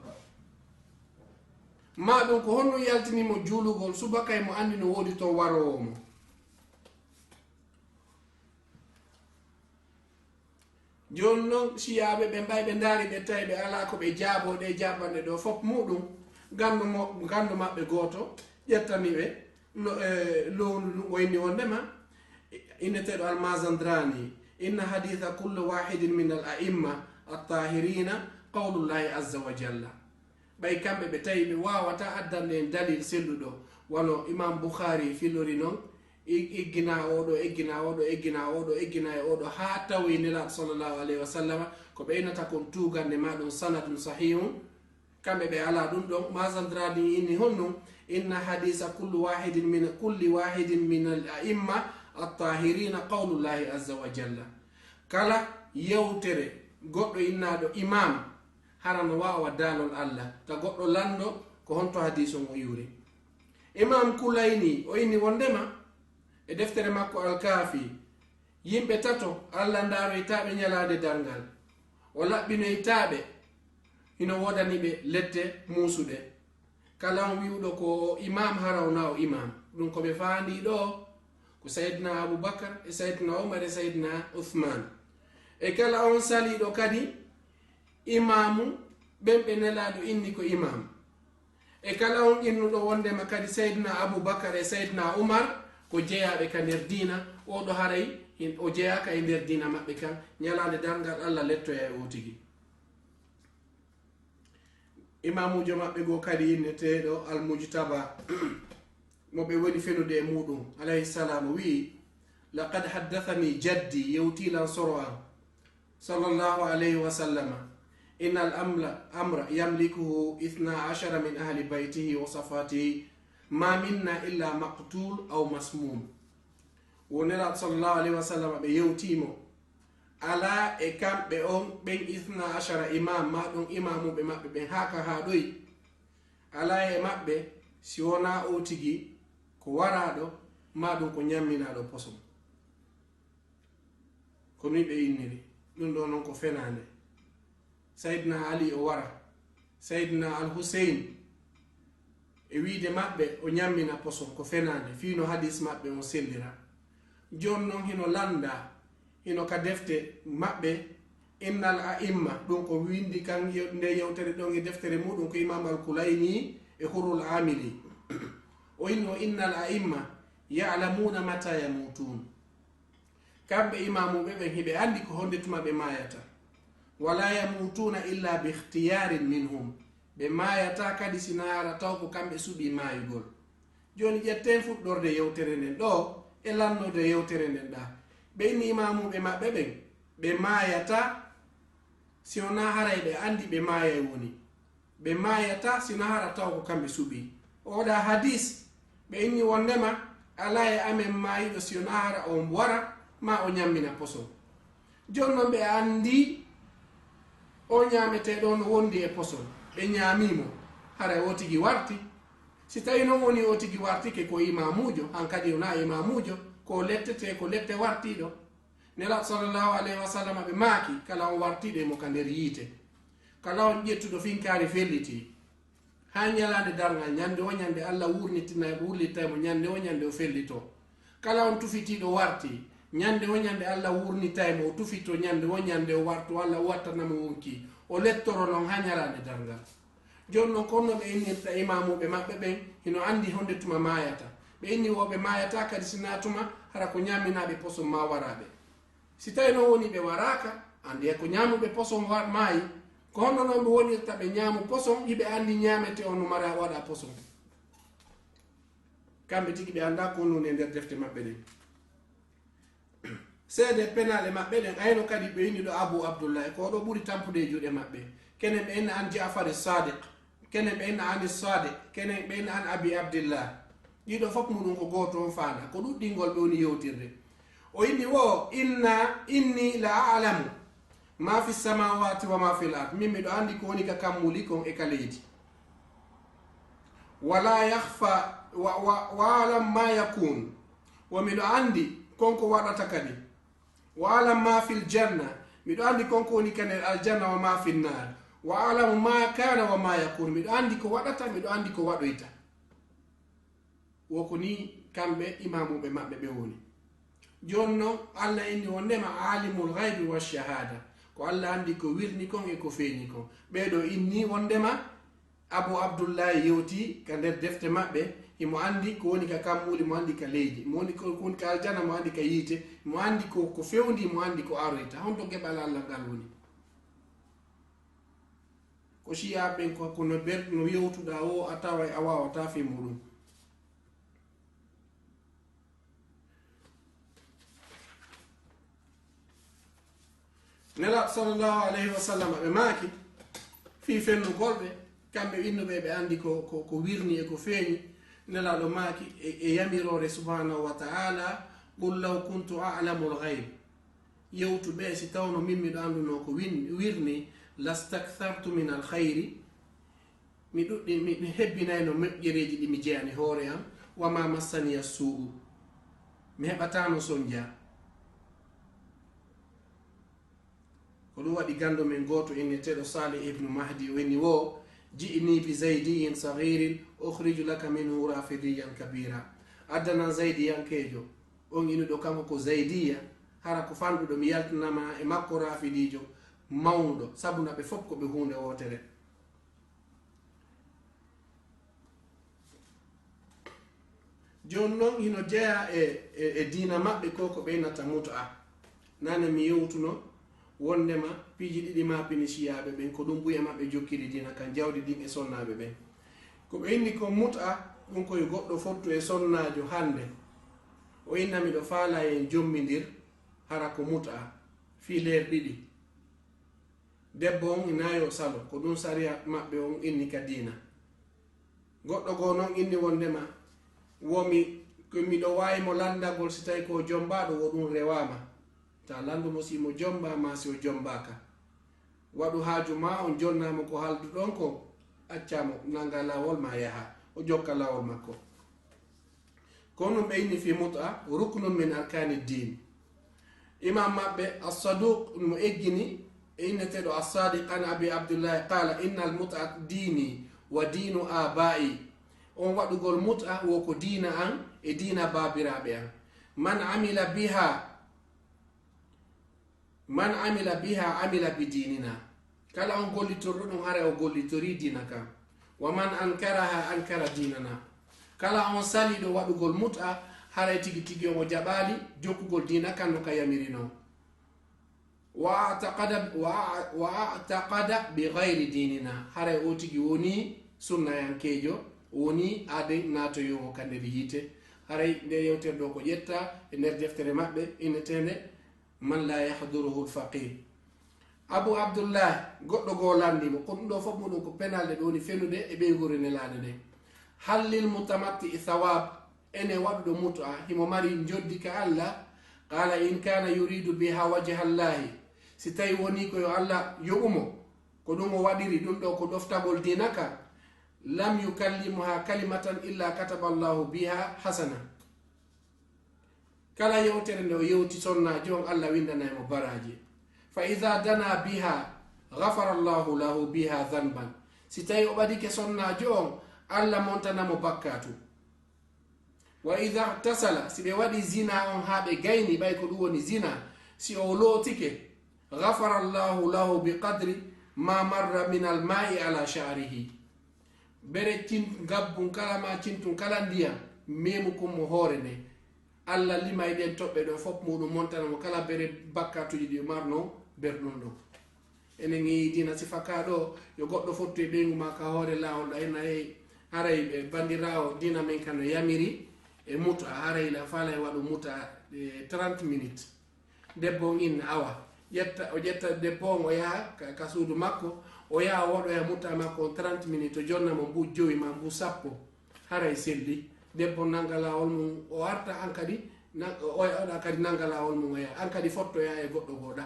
Ma ɗum ko honno yaltini mo juulugol subaka e mo anndi no woodi toon waroowo mo? Jooni non, siyaaɓe ɓe mbay ɓe ndaari, ɓe tawi ɓe alaa ko ɓe jaaboo ɗee jaabanɗe ɗoo fof muɗum, ganndo mo-, ganndo maɓɓe gooto ƴettani ɓe lo-, e, lowndu ndun, o inni wonndema, inneteeɗo Almazandrani, inna haditha kulli wahidin min al a'imma at-tahirina qawlullahi azza wa jalla. Ɓay kamɓe ɓe tawi ɓe waawataa addande en dalil selluɗo, wano Imam Bukhari filori non, i-, iggina oɗo, iggina oɗo, iggina oɗo, iggina e oɗo, haa tawi Nelaaɗo sallallahu alayhi wa sallam, ko ɓe innata kon tuugannde ma ɗum sanadun sahihun, kamɓe ɓe alaa ɗum ɗon. Mazandrani inni honɗum, inna hadisa kullu wahidin min, kulli wahidin min al a'imma at-tahirina qawlullahi azza wa jalla. Kala yewtere goɗɗo innaaɗo imam, hara no waawa daalol Allah, ta goɗɗo lanndo ko honto hadiis on o iwri. Imam Kulayni, o inni wonndema e deftere makko Al-Kaafi, yimɓe tato Allah ndaaroytaaɓe ñalaande darngal, o laɓɓinoytaaɓe, hino woodani ɓe lette muusuɗe. Kala on wi'uɗo ko o imam, hara wonaa o imam. Ɗum ko ɓe faandii ɗoo, ko Sayyidina Abu Bakar e Sayyidina Umar e Sayyidina Uthman. E kala on saliiɗo kadi, imaamu ɓen ɓe Nelaaɗo inni ko imaam. E kala on innuɗo wonndema kadi Sayyidina Abu Bakar e Sayyidina Umar ko jeyaaɓe ka nder diina, oo ɗo haray hin-, o jeyaaka e nder diina maɓɓe kan, ñalaande darngal Allah lettoya e oo tigi. Imaamuujo maɓɓe goo kadi inneteeɗo Al-Mujtaba, mo ɓe woni fenude e muuɗum, alayhi salaam, wi'i, "Laqad haddathanii jaddi, yewtii lan soro an, sallallahu alayhi wa sallama, inna al-amra, amra yamlikuhu ithna ashara min ahli baytihi wa safatihi, ma minna illa maqtul aw masmum." Wo Nelaaɗo, sallallahu alayhi wa sallama, ɓe yewtii mo, alaa e kamɓe on ɓen ithna ashara imam, maa ɗum imaamuɓe maɓɓe ɓen, haa ka haa ɗoy, alaa e maɓɓe si wonaa oo tigi ko waraaɗo, maa ɗum ko ñamminaaɗo poson. Ko nii ɓe inniri. Ɗum ɗoo non ko fenaande. Sayyidina Ali o wara. Sayyidina Al Hussein, e wiide maɓɓe, o ñammina poson, ko fenaande, fii no hadis maɓɓe on sellira. Jooni non hino lannda, hino ka defte maɓɓe, Innal A'imma, ɗum ko winndi kan yew-, nde yewtere ɗon e deftere muuɗum ko Imam Al Kulayni e Hurrul Amili. O inni o, "Innal a'imma ya'lamuna mata yamutun." Kamɓe imaamuɓe ɓen, hiɓe anndi ko honde tuma ɓe maayata. "Wala yamutuna illa bi ikhtiyarin minhum." Ɓe maayata kadi si naara taw ko kamɓe suɓii maayugol. Jooni ƴetten fuɗɗorde yewtere nden ɗoo e lannorde yewtere nden ɗaa. Ɓe inni imaamuɓe maɓɓe ɓen, ɓe maayata si wonaa haray ɓe anndi ɓe maayay woni. Ɓe maayata si wonaa hara taw ko kamɓe suɓii. Oɗa hadis, ɓe inni wondema alaa e amen maayiɗo si wonaa hara on wara, maa o ñammina poson. Jooni non ɓe anndi o ñaameteeɗo on wondi e poson. Ɓe ñaamii mo, haray o tigi warti. Si tawii non woni o tigi wartike ko imaamuujo, hankadi wonaa imaamuujo, ko o lettete, ko lette wartiiɗo. Nelaaɗo sallallahu alayhi wa sallam ɓe maaki, kala on wartiiɗo e mo ka nder yiite. Kala on ƴettuɗo finkaari fellitii. Haa ñalaande darngal, ñande o ñande Allah wurnitina-, wurlittay mo, ñande o ñande o fellitoo. Kala on tufitiiɗo wartii, ñande o ñande Allah wurnitay mo, o tufitoo, ñande o ñande o wartoo, Allah wattana mo wonkii. O lettoro non haa ñalaande darngal. Jooni non, ko honno ɓe innirta imaamuɓe maɓɓe ɓen, hino anndi honde tuma maayata. Ɓe inni wo ɓe maayata kadi si naa tuma hara ko ñaaminaaɓe poson maa waraaɓe. Si tawii non woni ɓe waraaka, anndi ko ñaamuɓe poson wa-, maayi. Ko honno non ɓe wonirta ɓe ñaamu poson, hiɓe anndi ñaamete on no mara waɗa poson? Kamɓe tigi ɓe anndaa ko honno woni e nder defte maɓɓe ɗen. Seede penale maɓɓe ɗen, ayno kadi ɓe inni ɗo Abu Abdullah, ko ɗo ɓuri tampude e juuɗe maɓɓe. Kenen ɓe inna an Ja'far Sadiq, kenen ɓe inna an Sadiq, kenen ɓe inna an Abi Abdillah. Ɗiɗo fof muɗum ko gooto on faanda, ko ɗuɗɗingol ɓe woni yewtirde. O inni wo, "Inna, inni la a'lamu ma fi samawati wa ma fil ard." Min miɗo anndi ko woni ka kammuuli kon e ka leydi. "Wala yakhfa, wa, wa, wa a'lam ma yakun." Wo miɗo anndi kon ko waɗata kadi. "Wa a'lam ma fil janna." Miɗo anndi kon ko woni ka nder aljanna, "wa ma fin nar." "Wa a'lamu ma kana wa ma yakun." Miɗo anndi ko waɗata, miɗo anndi ko waɗoyta. Wo ko nii kamɓe imaamuɓe maɓɓe ɓe woni. Jooni non, Allah inni wondema alimul ghaybi wa shahada. Ko Allah anndi ko wirni kon e ko feeñi kon. Ɓee ɗo inni wondema Abu Abdullahi yewti ka nder defte maɓɓe, himo anndi ko woni ka kammuuli, mo anndi ka leydi, mo woni ko, ko woni ka aljanna, mo anndi ka yiite, mo anndi ko, ko fewndi, mo anndi ko aroyta. Honto geɓal Allah ngal woni? Ko Shi'a ɓen ko, ko no ber-, no yewtuɗaa wo, a taway a waawataa fii muɗum. Nelaaɗo sallallahu alayhi wa sallam ɓe maaki fii fennugol ɓe, kamɓe innuɓe ɓe anndi ko, ko, ko wirni e ko feeñi. Nelaaɗo maaki e, e yamiroore subhanahu wa ta'ala, "Qul law kuntu a'lamul ghayb." Yewtu ɓe, si tawno min miɗo anndunoo ko win-, wirni, "lastakthartu min al khayri." Mi ɗuɗɗi, mi, mi hebbinayno moƴƴereeji ɗi mi jeyani hoore am, "wa ma massaniya su'u." Mi heɓataano sonja. Ko ɗum waɗi ganndo men gooto inneteeɗo Salih ibnu Mahdi, o inni wo, "Ji'ni bi zaydiyin saghirin, ukhriju laka minhu rafidiyan kabira." Addanan zaydiyankeejo, on inuɗo kanko ko zaydiya, hara ko fanɗuɗo, mi yaltinama e makko rafidiijo mawnuɗo, sabu na ɓe fof ko ɓe huunde wootere. Jooni noon hino jeyaa e, e, e diina maɓɓe ko, ko ɓe innata mut'a. Nane mi yewtuno wonndema piiji ɗiɗi maa pini siyaaɓe ɓen, ko ɗum buy e maɓɓe jokkiri diina kan, jawdi ndin e sonnaaɓe ɓen. Ko ɓe inni ko mut'a, ɗum koye goɗɗo fottu e sonnaajo hannde. O inna miɗo faalaa en jommindir, hara ko mut'a, fii leer ɗiɗi. Debbo on inaa yo salo, ko ɗum sariya maɓɓe on inni ka diina. Goɗɗo goo non inni wonndema, wo mi, ko miɗo waawi mo lanndagol si tawi ko o jommbaaɗo, wo ɗum rewaama. Ta lanndu mo si mo jommbaa maa si o jommbaaka. Waɗu haaju maa on jonnaa mo ko haalduɗon ko, accaa mo, nannga laawol maa yaha, o jokka laawol makko. Ko ɗum ɓe inni fii mut'a, ruknun min arkani diin. Imam maɓɓe, As-Saduq, mo eggini, e inneteeɗo As-Sadiq an Abi Abdullahi, qala, inna al-mut'a dini wa dinu abai. On waɗugol mut'a wo ko diina an e diina baabiraaɓe an. Man amila biha, man amila biha amila bi dinina. Kala on gollitorɗo ɗum, haray o gollitorii diina kan. Wa man ankaraha ankara dinana. Kala on saliiɗo waɗugol mut'a, haray tigi tigi on o jaɓaali jokkugol diina kan no ka yamiri non. Wa a'taqada, wa a-, wa a'taqada bi ghayri dinina. Haray o tigi woni sunnayankeejo, woni aade naatoyoowo ka nder yiite. Haray nde yewtere ɗo ko ƴetta e nder deftere maɓɓe inneteende Man la yahduruhu al-faqih. Abu Abdullah, goɗɗo goo lanndi mo, ko ɗum ɗo fof muɗum ko penalɗe ɗo woni fenude e ɓeynguure Nelaaɗo nde. Hal lil mutamatti thawab, ene waɗuɗo mut'a, himo mari njoddi ka Allah? Qala, in kana yuridu biha wajha Allahi, si tawi woni ko yo Allah yoɓu mo, ko ɗum o waɗiri ɗum ɗo ko ɗoftagol diina ka, lam yukallimuha kalimatan illa kataba Allahu biha hasana. Kala yewtere nde o yewti sonnaajo on, Allah winndanay mo baraaji. Fa idha dana biha, ghafara Allahu lahu biha dhanban. Si tawi o ɓadike sonnaajo on, Allah montana mo bakkaatu. Wa idha tasala, si ɓe waɗi zina on haa ɓe gayni, ɓay ko ɗum woni zina, si o lootike, ghafara Allahu lahu bi qadri ma marra min al ma'i ala sha'rihi. Bere cin-, ngabbun kala ma cintun kala ndiyam, memukun mo hoore nden. Allah limay ɗen toɓɓe ɗon fof muɗum montana mo kala bere bakkaatuji ɗi o marno nder ɗum ɗon. Enen ngi diina sifa ka ɗo, yo goɗɗo fottu e ɓeyngu ma ka hoore laawol ɗo, ena e haray ɓe bandiraawo diina men ka no yamiri e mut'a, haray la faalay waɗu mut'a e trente minutes. Debbo on inna, awa, ƴetta, o ƴetta debbo on, o yaha ka, ka suudu makko, o yaha o waɗoya mut'a makko on trente minutes, o jonna mo mbu jowi ma mbu sappo, haray selli. Debbo on nanga laawol mum, o arta an kadi, na-, o, o waɗa kadi nanga laawol mum, o yaha. An kadi fottoya e goɗɗo goo ɗa.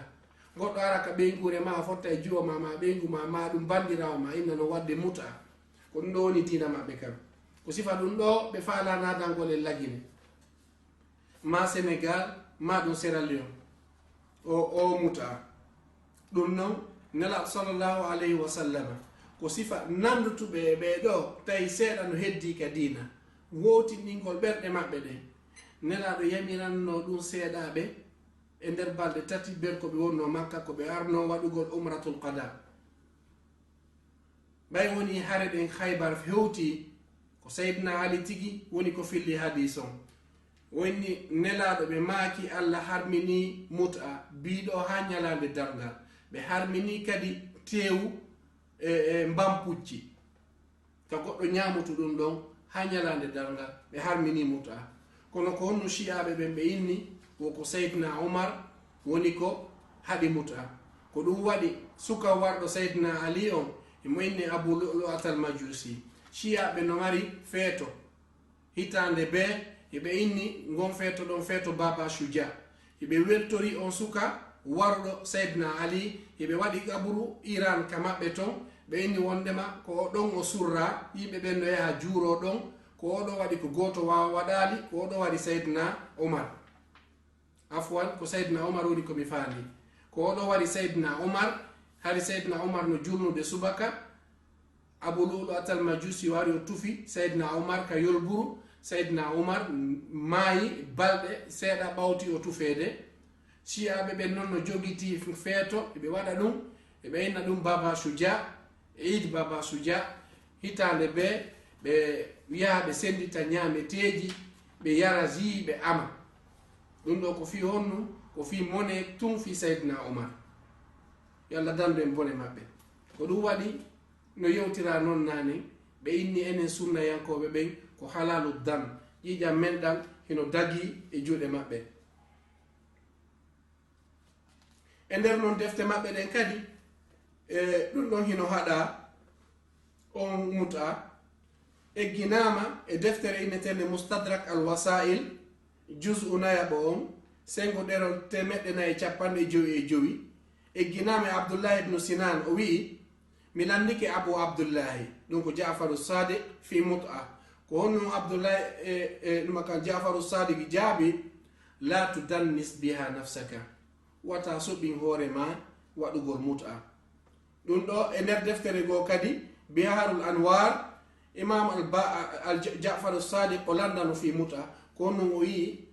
Goɗɗo ara ka ɓeynguure ma, fotta e juwo ma, ma ɓeyngu ma, ma ɗum bandiraawo ma, inna no waɗde mut'a. Ko ɗum ɗo woni diina maɓɓe kan. Ko sifa ɗum ɗo ɓe faalaa naadangol e Lagine. Ma Senegal, ma ɗum Sierra Leone. O, o mut'a. Ɗum non, Nelaaɗo sallallahu alayhi wa sallama, ko sifa nandutuɓe e ɓee ɗo, tawi seeɗa no heddii ka diina, wowtinɗingol ɓerɗe maɓɓe ɗen. Nelaaɗo yamiranno ɗum seeɗaaɓe e nder balɗe tati, ber ko ɓe wonno Makka, ko ɓe arno waɗugol umratul qada. Ɓay woni hare ɗen Khaybar hewti, ko Sayyidina Ali tigi woni ko filli hadiis on. O inni Nelaaɗo ɓe maaki Allah harmini mut'a, biiɗo haa ñalaande darngal. Ɓe harmini kadi teewu e, e mbampucci. Ka goɗɗo ñaamutu ɗum ɗon haa ñalaande darngal, ɓe harmini mut'a. Kono ko honno Shi'aaɓe ɓen ɓe inni, wo ko Sayyidina Umar woni ko haɗi mut'a. Ko ɗum waɗi suka warɗo Sayyidina Ali on, himo inni Abu Lu'lu'atal Majusi. Shi'aaɓe no mari feeto. Hitaande bee, hiɓe inni ngon feeto ɗon feeto Baba Shuja. Hiɓe weltori on suka waruɗo Sayyidina Ali. Hiɓe waɗi qaburu Iran ka maɓɓe ton. Ɓe inni wondema ko o ɗon o surra. Yimɓe ɓen no yaha juuro ɗon. Ko o ɗo waɗi ko gooto waawa waɗaali, ko o ɗo waɗi Sayyidina Umar. Afwan, ko Sayyidina Umar woni ko mi faali. Ko o ɗo waɗi Sayyidina Umar, hari Sayyidina Umar no julnude subaka, Abu Lu'lu'atal Majusi wari o tufi Sayyidina Umar ka yolburu. Sayyidina Umar maayi balɗe seeɗa ɓawti o tufeede. Shi'aaɓe ɓen non no jogiti feeto, ɓe waɗa ɗum, ɓe inna ɗum Baba Shuja, Eid Baba Shuja. Hitaande bee, ɓe yaha ɓe senndita ñaameteeji, ɓe yara ji, ɓe ama. Ɗum ɗo ko fii honno? Ko fii mone tun fii Sayyidina Umar. Yo Allah dandu en bone maɓɓe. Ko ɗum waɗi no yewtira non naane, ɓe inni enen sunnayankooɓe ɓen ko halalu dam, ƴiiƴam men ɗam hino dagii e juuɗe maɓɓe. E nder non defte maɓɓe ɗen kadi, e, ɗum ɗon hino haɗa on mut'a. Egginaama e deftere inneteende Mustadrak al-Wasa'il, juz'u nayaɓo on, sengo ɗerol teemeɗɗe nayi e capanɗe jowi e jowi. Egginaama e Abdullahi ibnu Sinan, o wi'i, mi landike Abu Abdullahi, ɗum ko Ja'faru Sadiq, fi mut'a. Ko honno Abdullahi e, e, ɗum kan Ja'faru Sadiq jaabi, la tudannis biha nafsaka. Wata suɓin hoore ma waɗugol mut'a. Ɗum ɗo e nder deftere goo kadi, Biharul Anwar, Imam al, ba, al Ja- Ja'faru Sadiq o landano fii mut'a, ko honno o wi'i,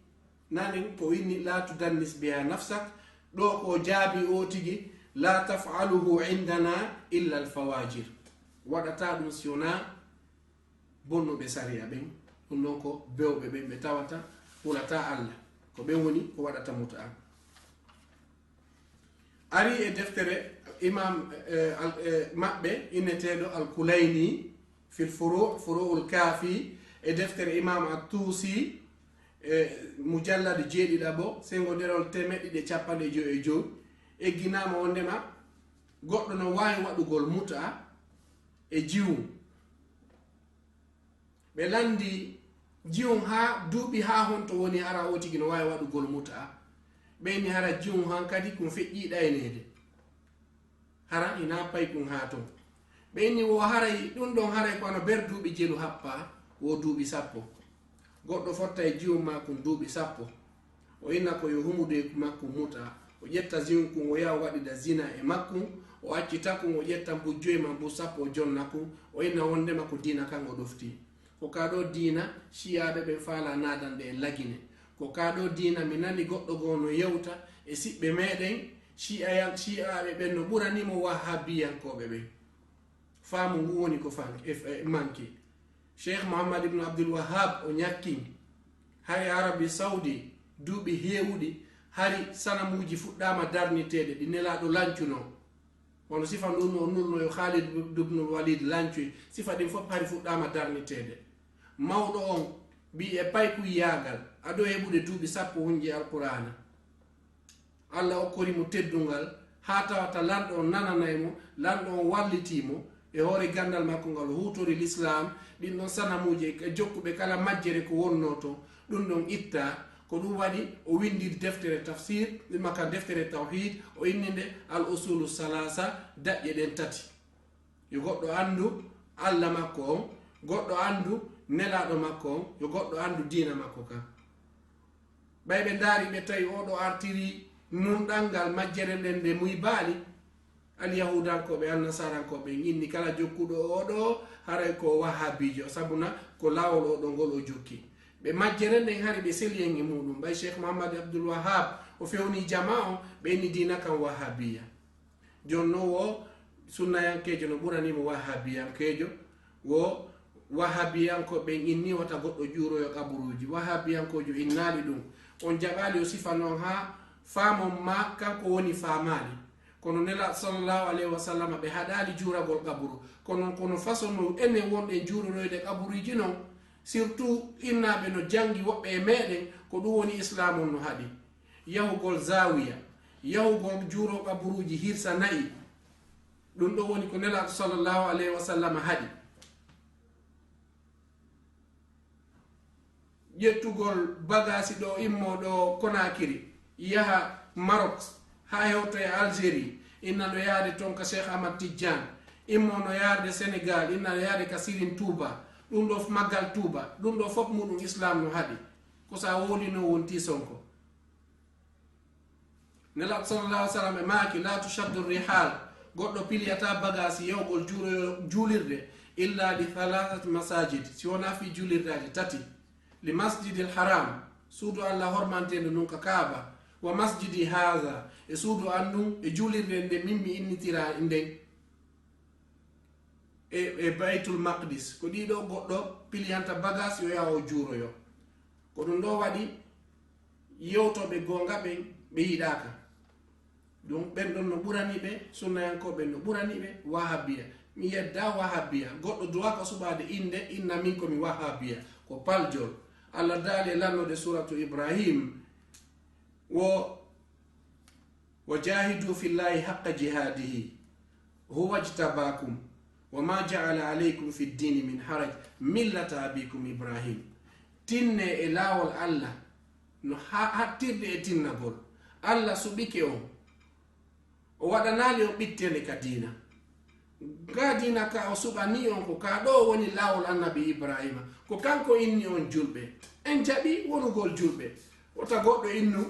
nanen ko inni, la tudannis biha nafsak, ɗo ko jaabi o tigi, la taf'aluhu indana illa al fawajir. Waɗata ɗum si wona bonnuɓe sariya ɓen, ɗum ɗon ko bewɓe ɓen ɓe tawata hulata Allah. Ko ɓen woni ko waɗata mut'a. Ari e deftere imam, eh, al-, eh, maɓɓe inneteeɗo Al-Kulayni fil Furu', Furu'ul Kaafi, e deftere imam At-Tuusi, e mujallad jeeɗiɗaɓo, sengo ɗerol teemeɗɗe ɗiɗi e capanɗe jowi e jowi, egginaama wondema goɗɗo no waawi waɗugol mut'a e jiwun. Ɓe landi jiwun haa duuɓi haa honto woni hara o tigi no waawi waɗugol mut'a. Ɓe inni hara jiwun han kadi kun feƴƴi ɗayneede. Hara ina paykun haa ton. Ɓe inni wo haray ɗum ɗon haray ko ano ber duuɓi jelu happa wo duuɓi sappo. Goɗɗo fotta e jiwun maakun duuɓi sappo. O inna ko yo humudu e makkun mut'a. O ƴetta jiwun kun, o yaha o waɗida zina e makkun. O accita kun, o ƴetta mbu joy ma mbu sappo, o jonna kun. O inna wondema ko diina kan o ɗofti. Ko ka ɗo diina Shi'aaɓe ɓen faala naadanɗe e Lagine. Ko ka ɗo diina mi nani goɗɗo goo no yewta e siɓɓe meɗen, Shi'ayan-, Shi'aaɓe ɓen no ɓurani mo Wahhabiyankooɓe ɓen. Faamu ngu woni ko fan-, e, e, manki. Sheikh Muhammad ibn Abdul Wahhab o ñakkin, hari Arabi Saudi duuɓi heewuɗi, hari sanamuuji fuɗɗaama darniteede, ɗi Nelaaɗo lancuno. Wano sifa ndun o nulno yo Khalid ibn Walid lancoy, sifa ɗin fof hari fuɗɗaama darniteede. Mawɗo on wi'i e paykuyaagal, ado heɓude duuɓi sappo hunji Alqur'aana. Allah okkori mo teddungal, haa tawata lanɗo on nananay mo, lanɗo on wallitii mo, e hoore ganndal makko ngal o huutori Lislaam, ɗin ɗon sanamuuji e jokkuɓe kala majjere ko wonnoo ton, ɗum ɗon ittaa. Ko ɗum waɗi o winndi deftere tafsir, ɗum ka deftere tawhiid, o inni nde Al Usulu Salaasa, daƴƴe ɗen tati. Yo goɗɗo anndu Allah makko on, goɗɗo anndu Nelaaɗo makko on, yo goɗɗo anndu diina makko kan. Ɓay ɓe ndaari, ɓe tawi oo ɗoo artiri nunɗal ngal majjere nden nde muybaali. Alyahuudankooɓe, Alnasaarankooɓe, inni kala jokkuɗo oo ɗoo, haray ko Wahaabiijo, sabuna ko laawol oo ɗoo ngol o jokki. Ɓe majjere nden hari ɓe seli en e muuɗum. Ɓay Sheikh Muhammad Abdul Wahhab o fewnii jamaa on, ɓe inni diina kan Wahaabiya. Jooni non wo sunnayankeejo no ɓurani mo Wahaabiyankeejo, wo Wahaabiyankooɓe ɓen inni wota goɗɗo juuroyo qaburuuji. Wahaabiyankoojo innaali ɗum. On jaɓaali o sifa non haa faamon ma kanko woni faamaali. Kono Nelaaɗo sallallahu alayhi wa sallam ɓe haɗaali juuragol qaburu. Kono, kono façon no enen wonɗen juuroyoyde qaburuuji non, surtout innaaɓe no janngi woɓɓe e meɗen, ko ɗum woni Islaam on no haɗi. Yahugol zaawiya, yahugol juuro qaburuuji hirsa na'i. Ɗum ɗo woni ko Nelaaɗo sallallahu alayhi wa sallam haɗi. Ƴettugol bagaasi ɗo, immo ɗo Konakiri, yaha Maroc, haa hewta e Algérie, inna no yaade toon ka Cheikh Ahmad Tidiane, immo no yaade Sénégal, inna no yaade ka Sirin Touba, ɗum ɗo f-, Maggal Touba, ɗum ɗo fof muɗum Islam no haɗi. Ko sa wowlino wonti Sonko. Nelaaɗo sallallahu alaihi wasallam e maaki, "La tushaddu rihal." Goɗɗo piliyata bagaasi yahugol juuroyo-, juulirde, "illa li thalathati masajid." Si wonaa fii juulirdaaji tati. "Li masjidil haram." Suudu Allah hormanteendu ndun ka Kaaba. "Wa masjidi haza." E suudu an ndun, e juulirde nde min mi innitira nden. E, e Baytul Maqdis. Ko ɗiɗo goɗɗo piliyanta bagaasi yo yaha o juuroyo. Ko ɗum ɗo waɗi yewtooɓe goonga ɓen, ɓe yiɗaaka. Ɗum ɓen ɗon no ɓurani ɓe, sunnayankooɓe no ɓurani ɓe, wahabiya. Mi yedda wahabiya. Goɗɗo duwaaka suɓaade innde, inna min ko mi wahabiya. Ko paljol. Allah daali e lannoode suuratu Ibrahim, wo, "Wa jahidu fillahi haqqa jihadihi, huwa jtabakum, wa ma ja'ala alaykum fi ddini min haraj, millata abikum Ibrahim." Tinne e laawol Allah, no ha-, hattirde e tinnagol. Allah suɓike on. O waɗanaali on ɓitteende ka diina. Ka diina ka o suɓanii on ko ka ɗo woni laawol Annabi Ibrahima. Ko kanko inni on julɓe. En jaɓi wonugol julɓe. Wota goɗɗo innu,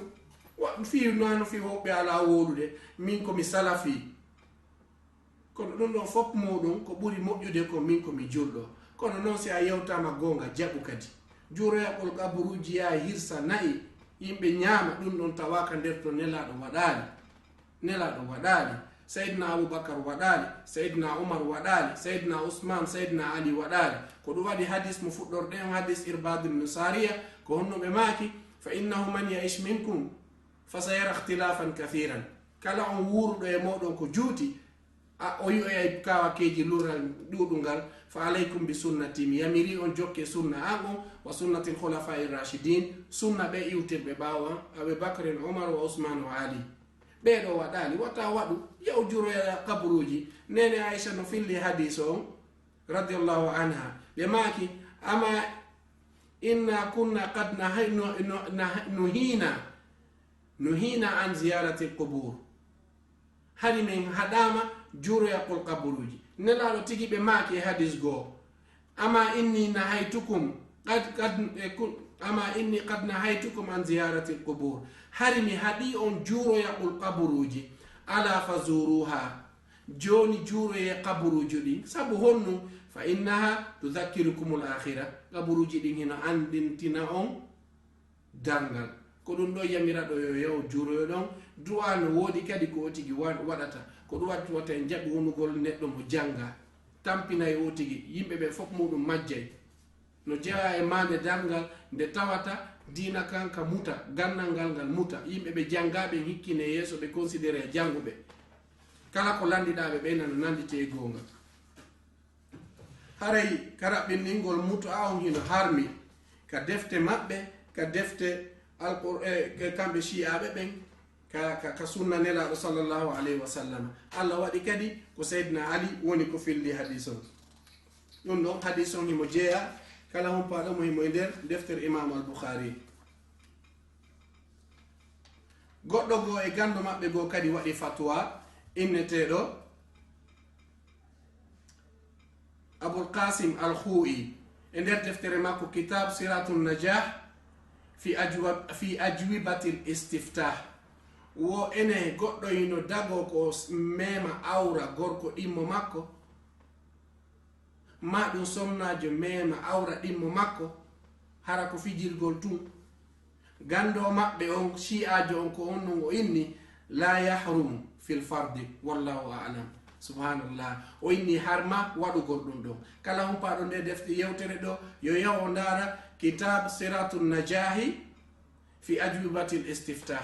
wa-, fii noano fii woɓɓe alaa wowlude, min ko mi salafi. Kono ɗum ɗon fof muuɗum ko ɓuri moƴƴude ko min ko mi julɗo. Kono noon si a yewtaama goonga, jaɓu kadi. Juuroyagol qaburuuji yaha hirsa na'i, yimɓe ñaama, ɗum ɗon tawaaka nder to Nelaaɗo waɗaali. Nelaaɗo waɗaali. Seydina Abubakar waɗaali. Seydina Umar waɗaali. Seydina Usmaan, Seydina Ali waɗaali. Ko ɗum waɗi hadis mo fuɗɗorɗen on, hadis Irbaad ibn Saariya, ko honno ɓe maaki, "Fa innahu man ya'ish minkum fa sayara ikhtilaafan kathiiran." Kala on wuuruɗo e mooɗon ko juuti, a, o yi'oyay kaawakeeji lurral ɗuuɗungal, "Fa alaykum bi sunnati", mi yamiri on jokke sunna an on, "wa sunnatil khulafaa'i rashidin", sunna ɓe iwtirɓe ɓaawo an, Abi Bakrin, Umar, wa Usmaan, wa Ali. Ɓee ɗo waɗaali, wata waɗu, yahu juuroya kaburuuji. Neene Aisha no filli hadiis on, radiyallahu anha. Ɓe maaki, "Ama inna kunna qad nahay-, nu-, nu-, nah-, nuhina, nuhina an ziyaratil qubur." Hari min haɗaama juuroyagol kaburuuji. Nelaaɗo tigi ɓe maaki e hadiis goo, "Ama inni nahaytukum qad, qad, e kun-, ama inni qad nahaytukum an ziyaratil qubur." Hari mi haɗi on juuroyagol kaburuuji. "Ala fazuruha." Jooni juuroye kaburuuji ɗin. Sabu honno? "Fa innaha tudhakkirukumul akhira." Kaburuuji ɗin hino anndintina on darngal. Ko ɗum ɗo yamiraɗo yo yaw juuroyo ɗon. Du'a no woodi kadi ko o tigi wa-, waɗata. Ko ɗum waɗi wata en jaɓi wonugol neɗɗo mo jannga. Tampinay o tigi. Yimɓe ɓe fof muɗum majjay. No jeyaa e maande darngal nde tawata diina kan ka muta, gannal ngal ngal muta. Yimɓe ɓe janngaaɓe hikkine yeeso ɓe considéré jannguɓe. Kala ko lanndiɗaaɓe ɓe nana nannditi e goonga. Haray ka raɓɓinɗingol mutu'a on hino harmi ka defte maɓɓe, ka defte Alqur-, e, e kamɓe Shi'aaɓe ɓen, ka, ka, ka sunna Nelaaɗo sallallahu alayhi wa sallam. Allah waɗi kadi ko Seydina Ali woni ko filli hadiis on. Ɗum ɗon hadiis on himo jeeya, kala humpaaɗo mo himo e nder deftere Imam Al-Bukhari. Goɗɗo goo e ganndo maɓɓe goo kadi waɗi fatwa inneteeɗo Abul Qasim Al-Khu'i e nder deftere makko Kitab Siratun Najah fi ajwa-, fi ajwibatil istiftah. Wo ene goɗɗo hino dago ko s-, mema awra gorko ɗimmo makko, ma ɗum sonnaajo mema awra ɗimmo makko, hara ko fijirgol tun. Ganndo maɓɓe on, Shi'aajo on, ko on non o inni, "La yahrum fil fardi, wallahu a'lam." Subhanallah. O inni harma waɗugol ɗum ɗon. Kala humpaaɗo nde defte yewtere ɗo, yo yaw o ndaara Kitab Siratun Najahi fi Ajwibatil Istiftah.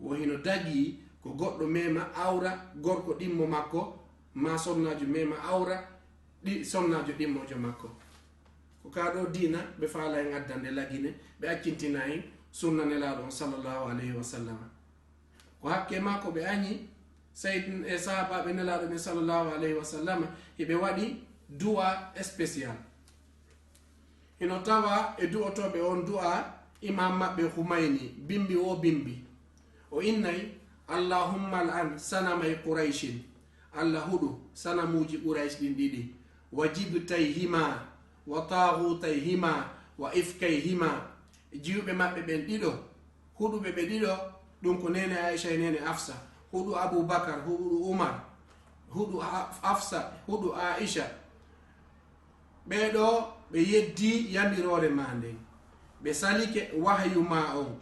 Wo hino dagii ko goɗɗo mema awra gorko ɗimmo makko, ma sonnaajo mema awra ɗi-, sonnaajo ɗimmoojo makko. Ko kaa ɗoo diina ɓe faala en addande Lagine, ɓe accintina en sunna Nelaaɗo on sallallahu alayhi wa sallam. Ko hakke makko ɓe añi Seyd-, e sahaabaaɓe Nelaaɗo ɓen sallallahu alayhi wa sallam, hiɓe waɗi du'a spécial. Hino tawa e du'otooɓe on du'a Imam maɓɓe Humayni, bimbi wo bimbi. O innay, "Allahumma al'an sanamay Qurayshin." Allah huɗu sanamuuji Quraysh ɗin ɗiɗi. "Wa jibtayhima, wa taaghutayhima, wa ifkayhima." Jiwɓe maɓɓe ɓen ɗiɗo, huɗuɓe ɓe ɗiɗo, ɗum ko neene Aisha e neene Afsa. Huɗu Abu Bakar, huɗu Umar, huɗu A-, Afsa, huɗu Aisha. Ɓee ɗoo ɓe yeddii yamiroore maa nden. Ɓe salike wahayu maa on.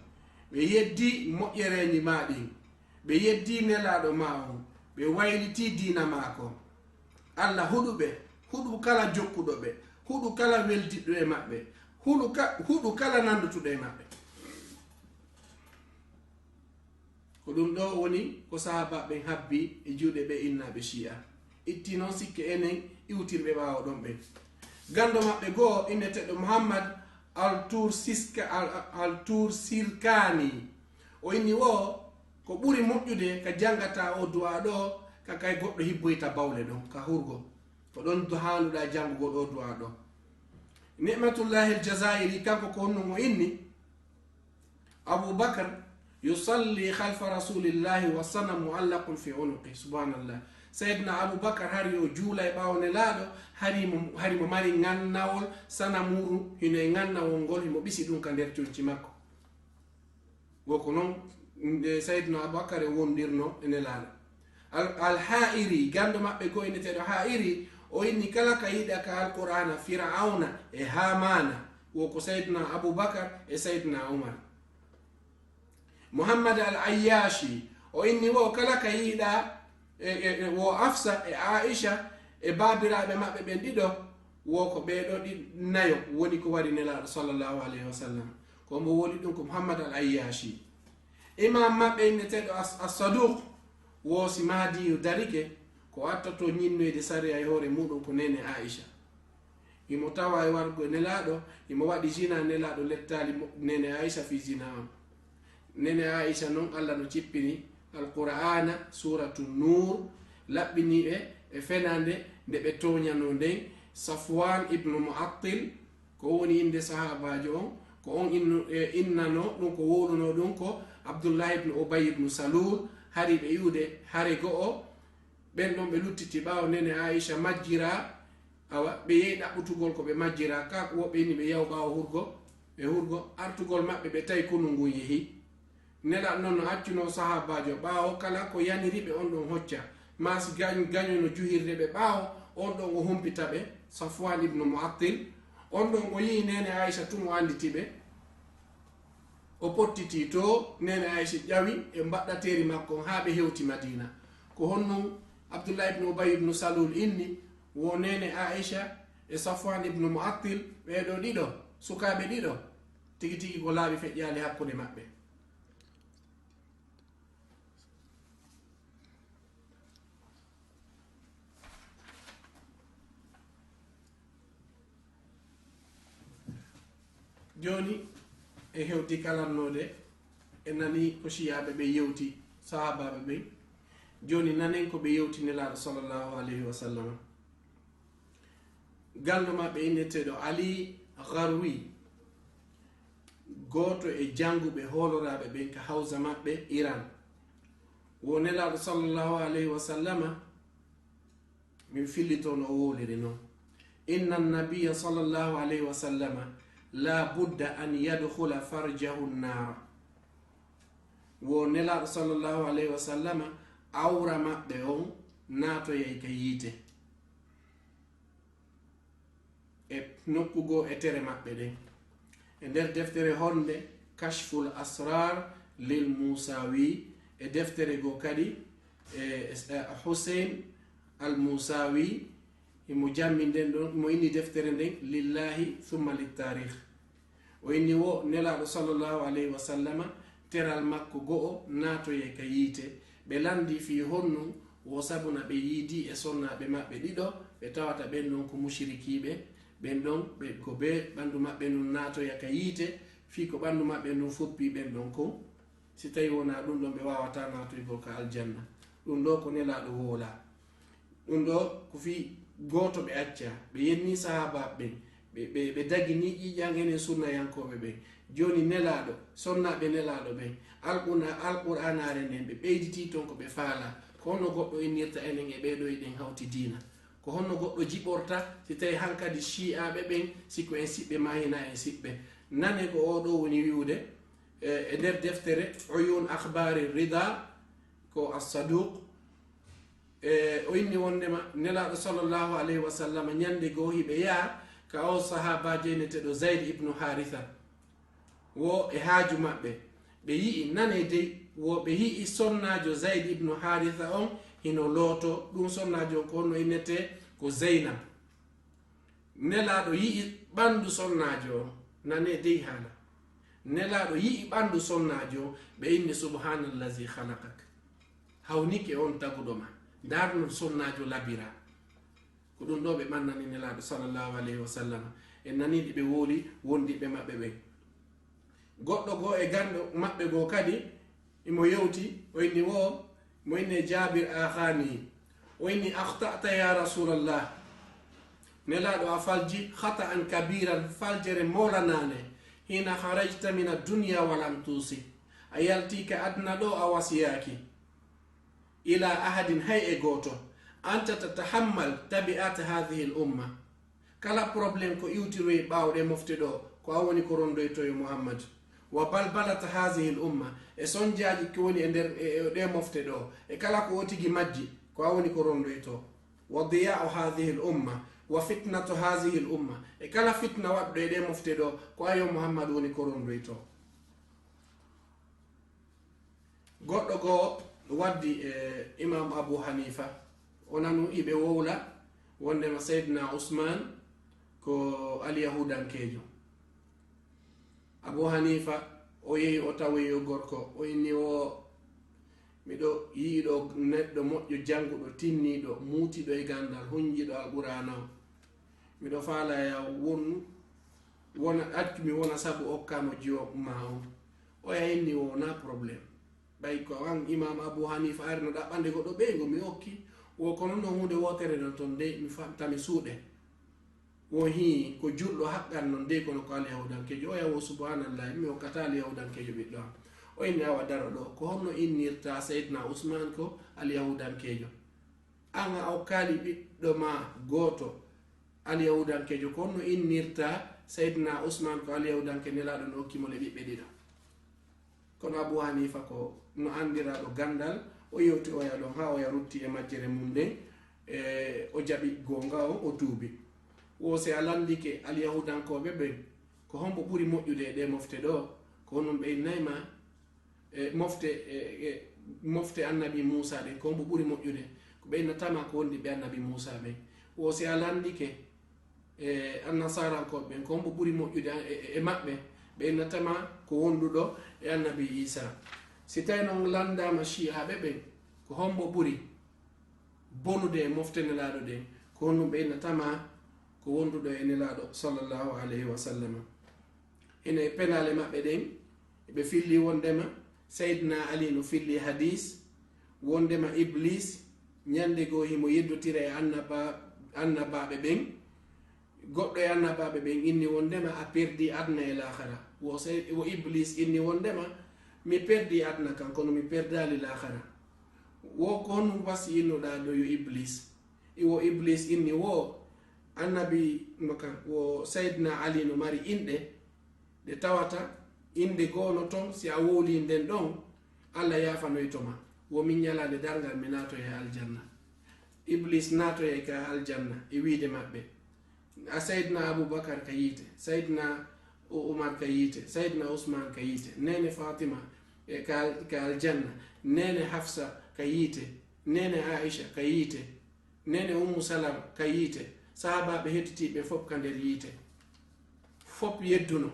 Ɓe yeddii moƴƴereeji maa ɗin. Ɓe yeddii Nelaaɗo maa on. Ɓe waylitii diina maa kon. Allah huɗu ɓe. Huɗu kala jokkuɗo ɓe. Huɗu kala weldiɗɗo e maɓɓe. Huɗu ka-, huɗu kala nandutuɗo e maɓɓe. Ko ɗum ɗo woni ko sahaaba ɓen habbi e juuɗe ɓe innaaɓe Shi'a. Itti noon sikke enen iwtirɓe ɓaawo ɗon ɓen. Ganndo maɓɓe goo inneteeɗo Muhammad Al-Tur Siska-, Al-, Al-Tur Sirkani. O inni wo ko ɓuri moƴƴude ka janngata o du'a ɗo, ka kay goɗɗo hibboyta bawle ɗon, ka hurgo. Ko ɗon do haanduɗa janngugol o du'a ɗo. Ni'matullahi Al-Jazairi, kanko ko honno mo inni? Abu Bakar yusalli khalfa Rasulillahi wa sanam mu'allaqun fi unuqi. Subhanallah. Sayyidina Abu Bakar hari o juula e ɓaawo Nelaaɗo, hari mo, hari mo mari ngannawol sanamuru, hino e ngannawol ngol, himo ɓisi ɗum ka nder conci makko. Wo ko noon, nde Sayyidina Abu Bakar e wondirno e Nelaaɗo. Al-, Al-Ha'iri, ganndo maɓɓe goo inneteeɗo Ha'iri, o inni kala ka yiɗa ka Alqur'aana, Fir'awna e Haamaana, wo ko Sayyidina Abu Bakar e Sayyidina Umar. Muhammad Al-Ayyashi, o inni wo kala ka yiɗa, e, e, e, wo Afsa e Aisha e baabiraaɓe maɓɓe ɓen ɗiɗo, wo ko ɓee ɗo ɗi nayo woni ko wari Nelaaɗo sallallahu alayhi wa sallam. Ko mbo woni ɗum ko Muhammad Al-Ayyashi. Imam maɓɓe inneteeɗo As-, As-Saduq, wo si Mahdiyu darike, ko attoto ñinnoyde sariya e hoore muɗum ko neene Aisha. Himo tawa e wargo Nelaaɗo, himo waɗi zina, Nelaaɗo lettaali mo, neene Aisha fii zina on. Neene Aisha non, Allah no cippini Alqur'aana, Suuratu Nuur, laɓɓinii ɓe e fenaande nde ɓe tooñanoo nden. Safwaan ibnu Mu'attil, ko woni innde sahaabaajo on, ko on innu-, e, innanoo ɗum, ko wowlunoo ɗum ko Abdullah ibnu Ubay ibnu Saluul, hari ɓe iwde hare go'o, ɓen ɗon ɓe luttiti ɓaawo neene Aisha majjiraa, awa, ɓe yehi ɗaɓɓutugol ko ɓe majjiraa, ka ko woɓɓe inni ɓe yaw ɓaawo hurgo, ɓe hurgo, artugol maɓɓe ɓe tawi konu ngun yehi. Nelaaɗo non no accunoo sahaabaajo ɓaawo kala ko yaniri ɓe on ɗon hocca, maa si gañ-, gaño no juhirde ɓe ɓaawo, on ɗon o humpita ɓe, Safwaan ibnu Mu'attil, on ɗon o yi'i neene Aisha tun o anditi ɓe. O pottitii to, neene Aisha ƴawi e mbaɗɗateeri makko on haa ɓe hewti Madiina. Ko honno Abdullah ibnu Ubay ibnu Salul inni, wo neene Aisha e Safwaan ibnu Mu'attil, ɓee ɗoo ɗiɗo, sukaaɓe ɗiɗo, tigi tigi ko laaɓi feƴƴaali hakkunde maɓɓe. Jooni, e hewti kalannoode, e nani ko Shi'aaɓe ɓe yewti sahaabaaɓe ɓen. Jooni, nanen ko ɓe yewti Nelaaɗo sallallahu alayhi wa sallam. Ganndo maɓɓe inneteeɗo Ali Gharwi, gooto e jannguɓe hooloraaɓe ɓen ka hawsa maɓɓe Iran, wo Nelaaɗo sallallahu alayhi wa sallama, min fillito no o wowliri non. Inna nabiyya sallallahu alayhi wa sallama la budda an yadkhula farjahu nnaara. Wo Nelaaɗo sallallahu alayhi wa sallama, awra maɓɓe on naatoyay ka yiite. E nokku goo e tere maɓɓe ɗen. E nder deftere honde Kashful Asrar lil Musawi, e deftere goo kadi, e, e, Hussein al Musawi, himo jammi nden ɗon, mo inni deftere nden Lillahi thumma Littarikh. O inni wo Nelaaɗo sallallahu alayhi wa sallama, teral makko go'o naatoyay ka yiite. Ɓe lanndii fii honno, wo sabuna ɓe yiidii e sonnaaɓe maɓɓe ɗiɗo, ɓe tawata ɓen ɗon ko mushrikiiɓe, ɓen ɗon ɓe, ko ɓe ɓanndu maɓɓe ndun naatoya ka yiite, fii ko ɓanndu maɓɓe ndun fuppii ɓen ɗon kon. Si tawii wonaa ɗun ɗon, ɓe waawataa naatoygol ka aljanna. Ɗun ɗoo ko Nelaaɗo wowlaa. Ɗun ɗoo ko fii gooto ɓe accaa. Ɓe yennii sahaabaaɓe ɓen. Ɓe, ɓe, ɓe daginii ƴiiƴan enen sunnayankooɓe ɓen. Jooni Nelaaɗo, sonnaaɓe Nelaaɗo ɓen, Alqur'aana-, Alqur'aanaare nden, ɓe ɓeyditii ton ko ɓe faalaa. Ko honno goɗɗo innirta enen e ɓee ɗoo hiɗen hawti diina? Ko honno goɗɗo jiɓorta si tawii hankadi Shi'aaɓe ɓen, si ko en siɓɓe maa hinaa en siɓɓe? Nane ko oo ɗoo woni wi'ude, e, e nder deftere Uyuun Akhbaari Ridaa, ko As-Saduuq, e, o inni wonndema Nelaaɗo sallallahu alayhi wa sallam, ñannde goo hiɓe yaha ka oo sahaabaajo inneteeɗo Zayd ibnu Haarisa, wo e haaju maɓɓe. Ɓe yi'i, nanee dey, wo ɓe yi'i sonnaajo Zayd ibnu Haarisa on hino lootoo. Ɗun sonnaajo on ko honno innetee? Ko Zeynab. Nelaaɗo yi'i ɓanndu sonnaajo on. Nane dey haala. Nelaaɗo yi'i ɓanndu sonnaajo, ɓe inni, "Subhaanallazi khalaqak." Hawnike on taguɗo ma. Ndaar no sonnaajo labira. Ko ɗum ɗo ɓe ɓannani Nelaaɗo sallallahu alayhi wa sallam. En nanii ɗi ɓe wowli wondiiɓe maɓɓe ɓen. Goɗɗo goo e ganndo maɓɓe goo kadi, imo yewti, o inni wo, mo inni Jaabir Akhani, o inni, "Akhta'ta ya Rasulallah." Nelaaɗo, a falji khata'an kabiran, faljere mawlanaane, "hina kharajta min ad-dunya wa lam tusi." A yalti ka aduna ɗo, a wasiyaaki ila ahadin, hay e gooto. "Anta tatahammal tabi'at hadhihi al-umma." Kala problème ko iwtiroyi ɓaawo ɗe mofte ɗo, ko a woni ko rondoyto, yo Muhammad. "Wa balbalata hadhihi al-umma", e sonjaaji ko woni e nder, e, e ɗe mofte ɗo, e kala ko o tigi majji, ko a woni ko rondoyto. "Wa diya'u hadhihi al-umma, wa fitnatu hadhihi al-umma", e kala fitna waɗɗo e ɗe mofte ɗo, ko a yo Muhammad woni ko rondoyto. Goɗɗo goo waddi e Imam Abu Hanifa, o nanu iɓe wowla wondema Seydina Usman ko alyahudankeejo. Abu Hanifa o yehi, o tawoyi o gorko, o inni wo, "Miɗo yi'i ɗo neɗɗo moƴƴo, jannguɗo, tinniiɗo, muutiiɗo e ganndal, hunjiiɗo Alqur'aana o. Miɗo faalaa ya won, wona, accu mi wona sabu okkaama jiwo ma on." Oya inni wo, "Wonaa problème. Ɓay ko an Imam Abu Hanifa ari no ɗaɓɓande goɗɗo ɓeyngu, mi okki." Wo, "Kono no huunde wootere non ton de, mi fa-, tami suuɗe." Wo, "Hii, ko julɗo haqqan non de, kono ko alyahudankeejo." Oya wo, "Subhanallah, mi okkataa alyahudankeejo ɓiɗɗo am." O inni, "Awa daro ɗo, ko honno innirta Seydina Usman ko alyahudankeejo? An a okkaali ɓiɗɗo ma gooto alyahudankeejo, ko honno innirta Seydina Usman ko alyahudanke, Nelaaɗo no okki mo le ɓiɓɓe ɗiɗo?" Kono Abu Hanifa ko no anndiraaɗo ganndal, o yewti oya ɗon haa oya rutti e majjere mum nden, e o jaɓi goonga on, o tuubi. Wo, "Si a lanndike alyahudankooɓe ɓen, ko hombo ɓuri moƴƴude e ɗe mofte ɗo?" Ko honɗum ɓe innay ma, e mofte, e, e mofte annabi Muusa ɗen, ko hombo ɓuri moƴƴude? Ko ɓe innata ma ko wondiiɓe annabi Muusa ɓen. Wo, "Si a lanndike e annasaarankooɓe ɓen, ko hombo ɓuri moƴƴude e, e, e maɓɓe?" Ɓe innata ma ko wonduɗo e annabi Iisaa. Si tawi non lanndaama Shi'aaɓe ɓen, ko hombo ɓuri bonude e mofte Nelaaɗo ɗen? Ko honɗum ɓe innata ma ko wonduɗo e Nelaaɗo sallallahu alayhi wa sallam? Ene e penaale maɓɓe ɗen, ɓe filli wondema Seydina Ali no filli hadiis, wondema Iblis ñande goo himo yeddotira e annaba-, annabaaɓe ɓen. Goɗɗo e annabaaɓe ɓen inni wondema, "A perdi aduna e laakhara." Wo Sey-, wo Iblis inni wondema, "Mi perdi aduna kan, kono mi perdaali laakhara." Wo, "Ko honɗum wasi innuɗaa ɗo yo Iblis?" Iwo Iblis inni wo, "Annabi mo kan, wo Seydina Ali no mari inɗe ɗe tawata innde goo no ton, si a wowlii nden ɗon, Alla yaafanoyto ma. Wo min ñalaande darngal mi naatoya e aljanna." Iblis naatoyay ka aljanna e wiide maɓɓe, "A Seydina Abubakar ka yiite, Seydina U-, Umar ka yiite, Seydina Usman ka yiite, neene Fatima e ka, ka aljanna, neene Hafsa ka yiite, neene Aisha ka yiite, neene Ummu Salama ka yiite, sahaabaaɓe hettitiiɓe fof ka nder yiite." Fof yedduno.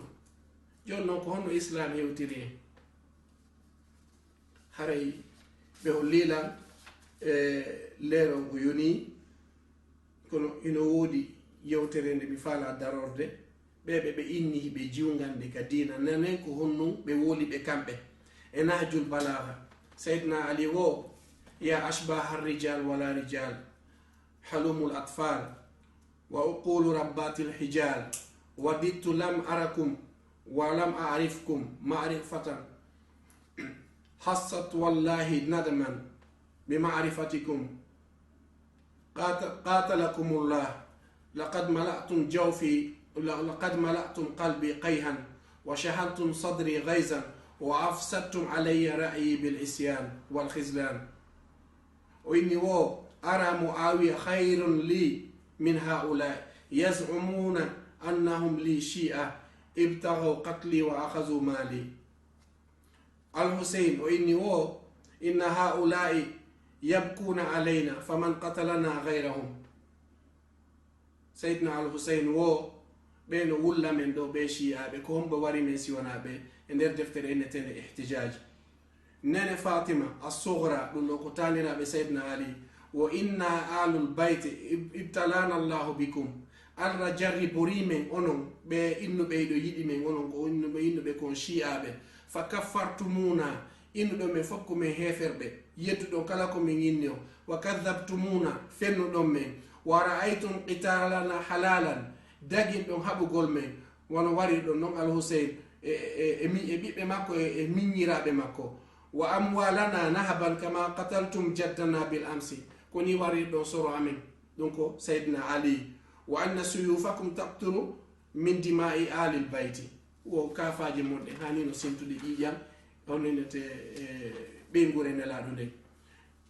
Jooni non ko honno Islaam hewtiri en? Haray ɓe hollii lan, e, leer on o yonii, kono hino woodi yewtere nde mi faalaa darorde. Ɓe, ɓe, ɓe inni hiɓe jiwngande ka diina, nanen ko honɗum ɓe wowli ɓe kamɓe. E Nahjul Balaaga, Seydina Ali wo, "Ya ashbaha rijal wala rijal, halumul atfal, wa uqulu rabbatil hijal, wadidtu lam arakum, wa lam a'rifkum ma'rifatan, hassat wallahi nadaman bi ma'rifatikum." قات-، قاتلكم الله. لقد ملأتم جوفي، ل-، لقد ملأتم قلبي قيها، وشحنتم صدري غيظا، وأفسدتم علي رأيي بالعصيان والخذلان. O inni wo, "Ara Muawiya khayrun li min haula, yaz'umuna annahum li shi'a, ibtaghaw qatli wa akhadhu mali." Al-Husayn o inni wo, "Inna haula'i yabkuna alayna, faman qatalana ghayrahum." Seydina Al-Husayn wo, Ɓe no wulla men ɗo, ɓe Shi'aaɓe, ko hombo wari men si wonaa ɓe? E nder deftere innetende Ihtijaj. Nene Fatima As-Sughra, ɗum ɗo ko taaniraaɓe Sayyidina Ali, wo inna alul bayti ib-, ibtalana Allahu bikum. Allah jarribori men onon, ɓe innuɓe hiɗo yiɗi men onon, ko innuɓe, innuɓe kon Shi'aaɓe. Fa kaffartumuna, innuɗon men fof ko men heeferɓe, yedduɗon kala ko men inni on. Wa kadhabtumuna, fennuɗon men. Wa ra'aytum qitalana halalan, daginɗon haɓugol men, wano warirɗon non Al Hussein e, e, e, mi-, e ɓiɓɓe makko e, e miññiraaɓe makko. Wa amwalana nahaban kama qataltum jaddana bil amsi. Ko ni warirɗon soro amen, ɗum ko Sayyidina Ali. Wa anna suyufakum taqturu min dima'i alil bayti. Wo kaafaaje mon ɗen haani no sentude ƴiiƴam, on nenete e ɓeynguure Nelaaɗo nden.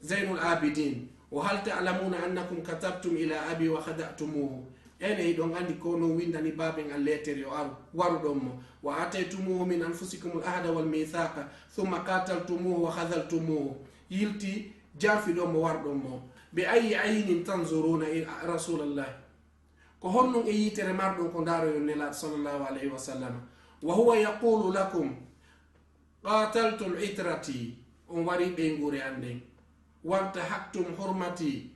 Zaynul Abidin, wa hal ta'lamuna annakum katabtum ila abi wa khada'tumuhu? Ene hiɗon andi ko non windani baaben an leeter yo aru, waruɗon mo. Wa ataytumuhu min anfusikum al ahda wal mithaqa, thumma qataltumuhu wa khadhaltumuhu. Yilti jarfiɗon mo, warɗon mo. Bi ayyi aynin tanzuruna ila Rasulallah? Ko honɗum e yitere marɗon ko ndaaroyon Nelaaɗo sallallahu alayhi wa sallam? Wa huwa yaqulu lakum, qataltum itrati, on wari ɓeynguure an nden. Wantahaktum hurmati,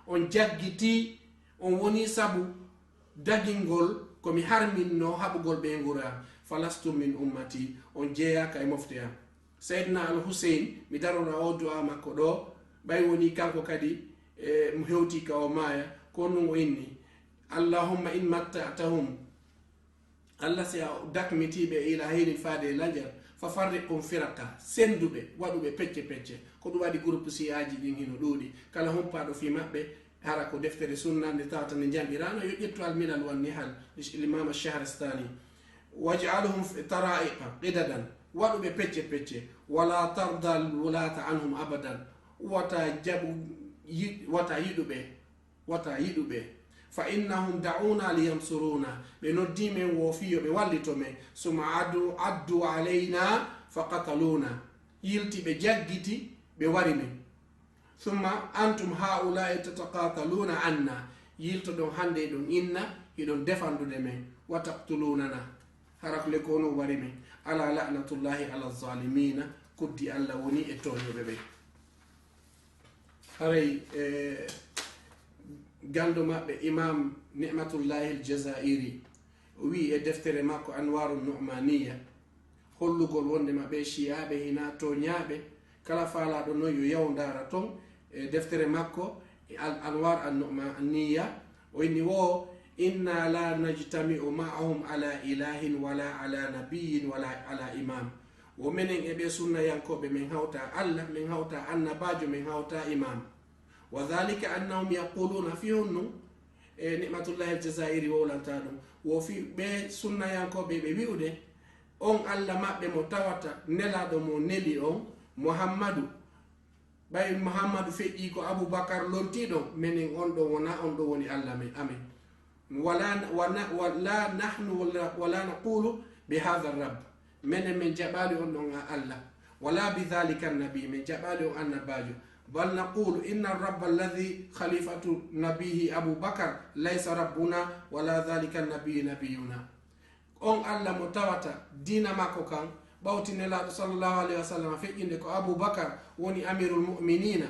on jaggiti, on woni sabu dagingol ko mi harminno haɓugol ɓeynguure an. Falastum min ummati, on jeeyaaka e mofte an. Sayyidina Al Hussein, mi darora o du'a makko ɗo, ɓay woni kanko kadi, e, mo hewti ka o maaya, ko ɗum o inni, Allahumma in matta'tahum, Allah, si a dakmitii ɓe ila hiinin faade e lanjar, fa farriqhum firaqa, senndu ɓe, waɗu ɓe pecce pecce. Ko ɗum waɗi groupe Shi'aaji ɗin hino ɗuuɗi. Kala humpaaɗo fii maɓɓe, hara ko deftere sunna nde tawata nde janɗiraano, yo ƴettu Al Milal wan Nihal, Imam Shahrastani. Waj'alhum fi tara'iqa qidadan, waɗu ɓe pecce pecce. Wala tardal wulata anhum abadan, wata jaɓu yi-, wata yiɗu ɓe. Wata yiɗu ɓe. Fa innahum da'una liyamsuruna. Ɓe noddi men wo fii yo ɓe wallito men. Summa addu, addu alayna fa qataluna. Yilti ɓe jaggiti, ɓe wari men. Summa antum haula'i tataqataluna anna. Yiltoɗon hande hiɗon inna, hiɗon defandude men. Wa taqtulunana. Hara ko le ko onon wari men. Ala la'natullahi ala zalimina. Koddi Allah woni e tooñuɓe ɓen. Haray, e, ganndo maɓɓe, Imam Ni'matullahi Al-Jazairi, o wi'i e deftere makko Anwaru Nu'maniya, hollugol wonde maɓɓe Shi'aaɓe hina tooñaaɓe, kala faalaaɗo non yo yaw ndaara ton, e deftere makko, e Al Anwar An Nu'maniya, o inni wo, inna la najtami'u ma'ahum ala ilahin wala ala nabiyyin wala ala imam. Wo menen e ɓee sunnayankooɓe, men hawtaa Allah, men hawtaa annabaajo, men hawtaa imaam. Wa dhalika annahum yaquluna, fii honɗum? E Ni'matullahi Al-Jazairi wowlanta ɗum. Wo fii ɓee sunnayankooɓe ɓe wi'ude, on Allah maɓɓe mo tawata nelaaɗo mo neli on, Muhammadu, ɓay Muhammadu feƴƴii ko Abubakar lontii ɗon, menen on ɗon wonaa, on ɗon woni Allah men, amen. Wala, wa na-, wala nahnu wala, wala naqulu bi hadha rabb. Menen men jaɓaali on ɗon a Allah. Wala bi dhalika nabi, men jaɓaali on annabaajo. Bal naqulu inna rabba alladhi khalifatu nabihi Abu Bakar laysa rabbuna wala dhalika nabi nabiyuna. On Allah mo tawata diina makko kan, ɓawti Nelaaɗo sallallahu alayhi wa sallam feƴƴinde ko Abu Bakar woni amirul mu'minina,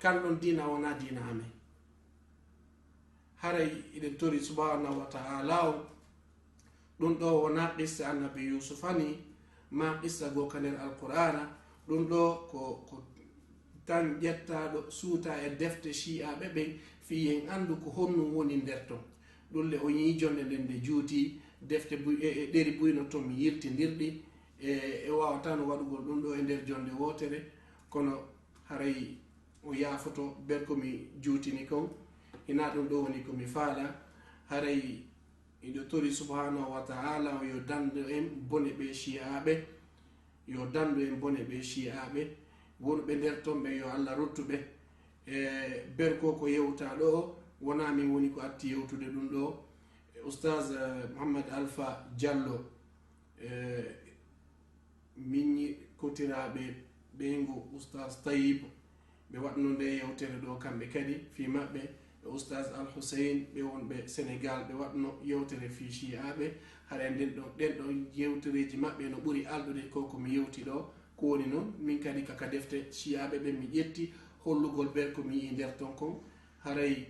kan ɗon diina wonaa diina amen. Haray iɗen tori subhanahu wa ta'ala o, ɗum ɗo wonaa qissa annabi Yusufa ni, maa qissa goo ka nder Alqur'aana, ɗum ɗo ko, ko tan ƴettaaɗo suuta e defte Shi'aaɓe ɓen, fii en anndu ko honɗum woni nder ton. Ɗum le o yi'i jonde nden nde juuti, defte buy-, e, e ɗeri buyno ton mi yiltindirɗi, e, e waawataa no waɗugol ɗum ɗo e nder jonde wootere, kono haray o yaafoto ber ko mi juutini kon, hinaa ɗum ɗo woni ko mi faala, haray Miɗo tori subhanahu wa ta'ala o yo dandu en bone ɓe Shi'aaɓe, yo dandu en bone ɓe Shi'aaɓe, wonɓe nder ton ɓe yo Allah ruttu ɓe. E ber ko ko yewta ɗo o, wona min woni ko atti yewtude ɗum ɗo. E Oustaz, eh, Mouhammad Alpha Diallo, eh, miññikotiraaɓe ɓeyngu Oustaz Tayyib, ɓe waɗno nde yewtere ɗo kamɓe kadi, fii maɓɓe, e Oustaz Al Hussein, ɓe wonɓe Sénégal, ɓe waɗno yewtere fii Shi'aaɓe. Haray nden ɗon, ɗen ɗon yewtereeji maɓɓe no ɓuri alɗude ko ko mi yewti ɗo. Ko woni noon, min kadi kaka defte Shi'aaɓe ɓen mi ƴetti hollugol ɓe ko mi yi'i nder ton kon. Haray,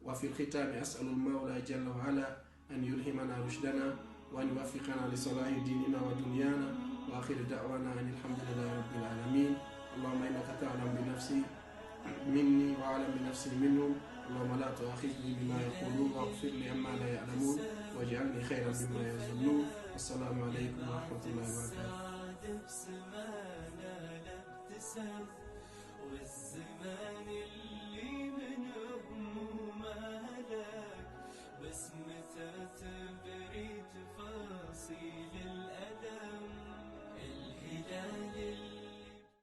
وفي الختام أسأل المولى جل وعلا أن يلهمنا رشدنا وأن يوفقنا لصلاح ديننا ودنيانا، وآخر دعوانا أن الحمد لله رب العالمين. اللهم إنك تعلم بنفسي مني وأعلم بنفسي منهم. اللهم لا تؤاخذني بما يقولون واغفر لي عما لا يعلمون واجعلني خيرا مما يظنون. والسلام عليكم ورحمة الله وبركاته.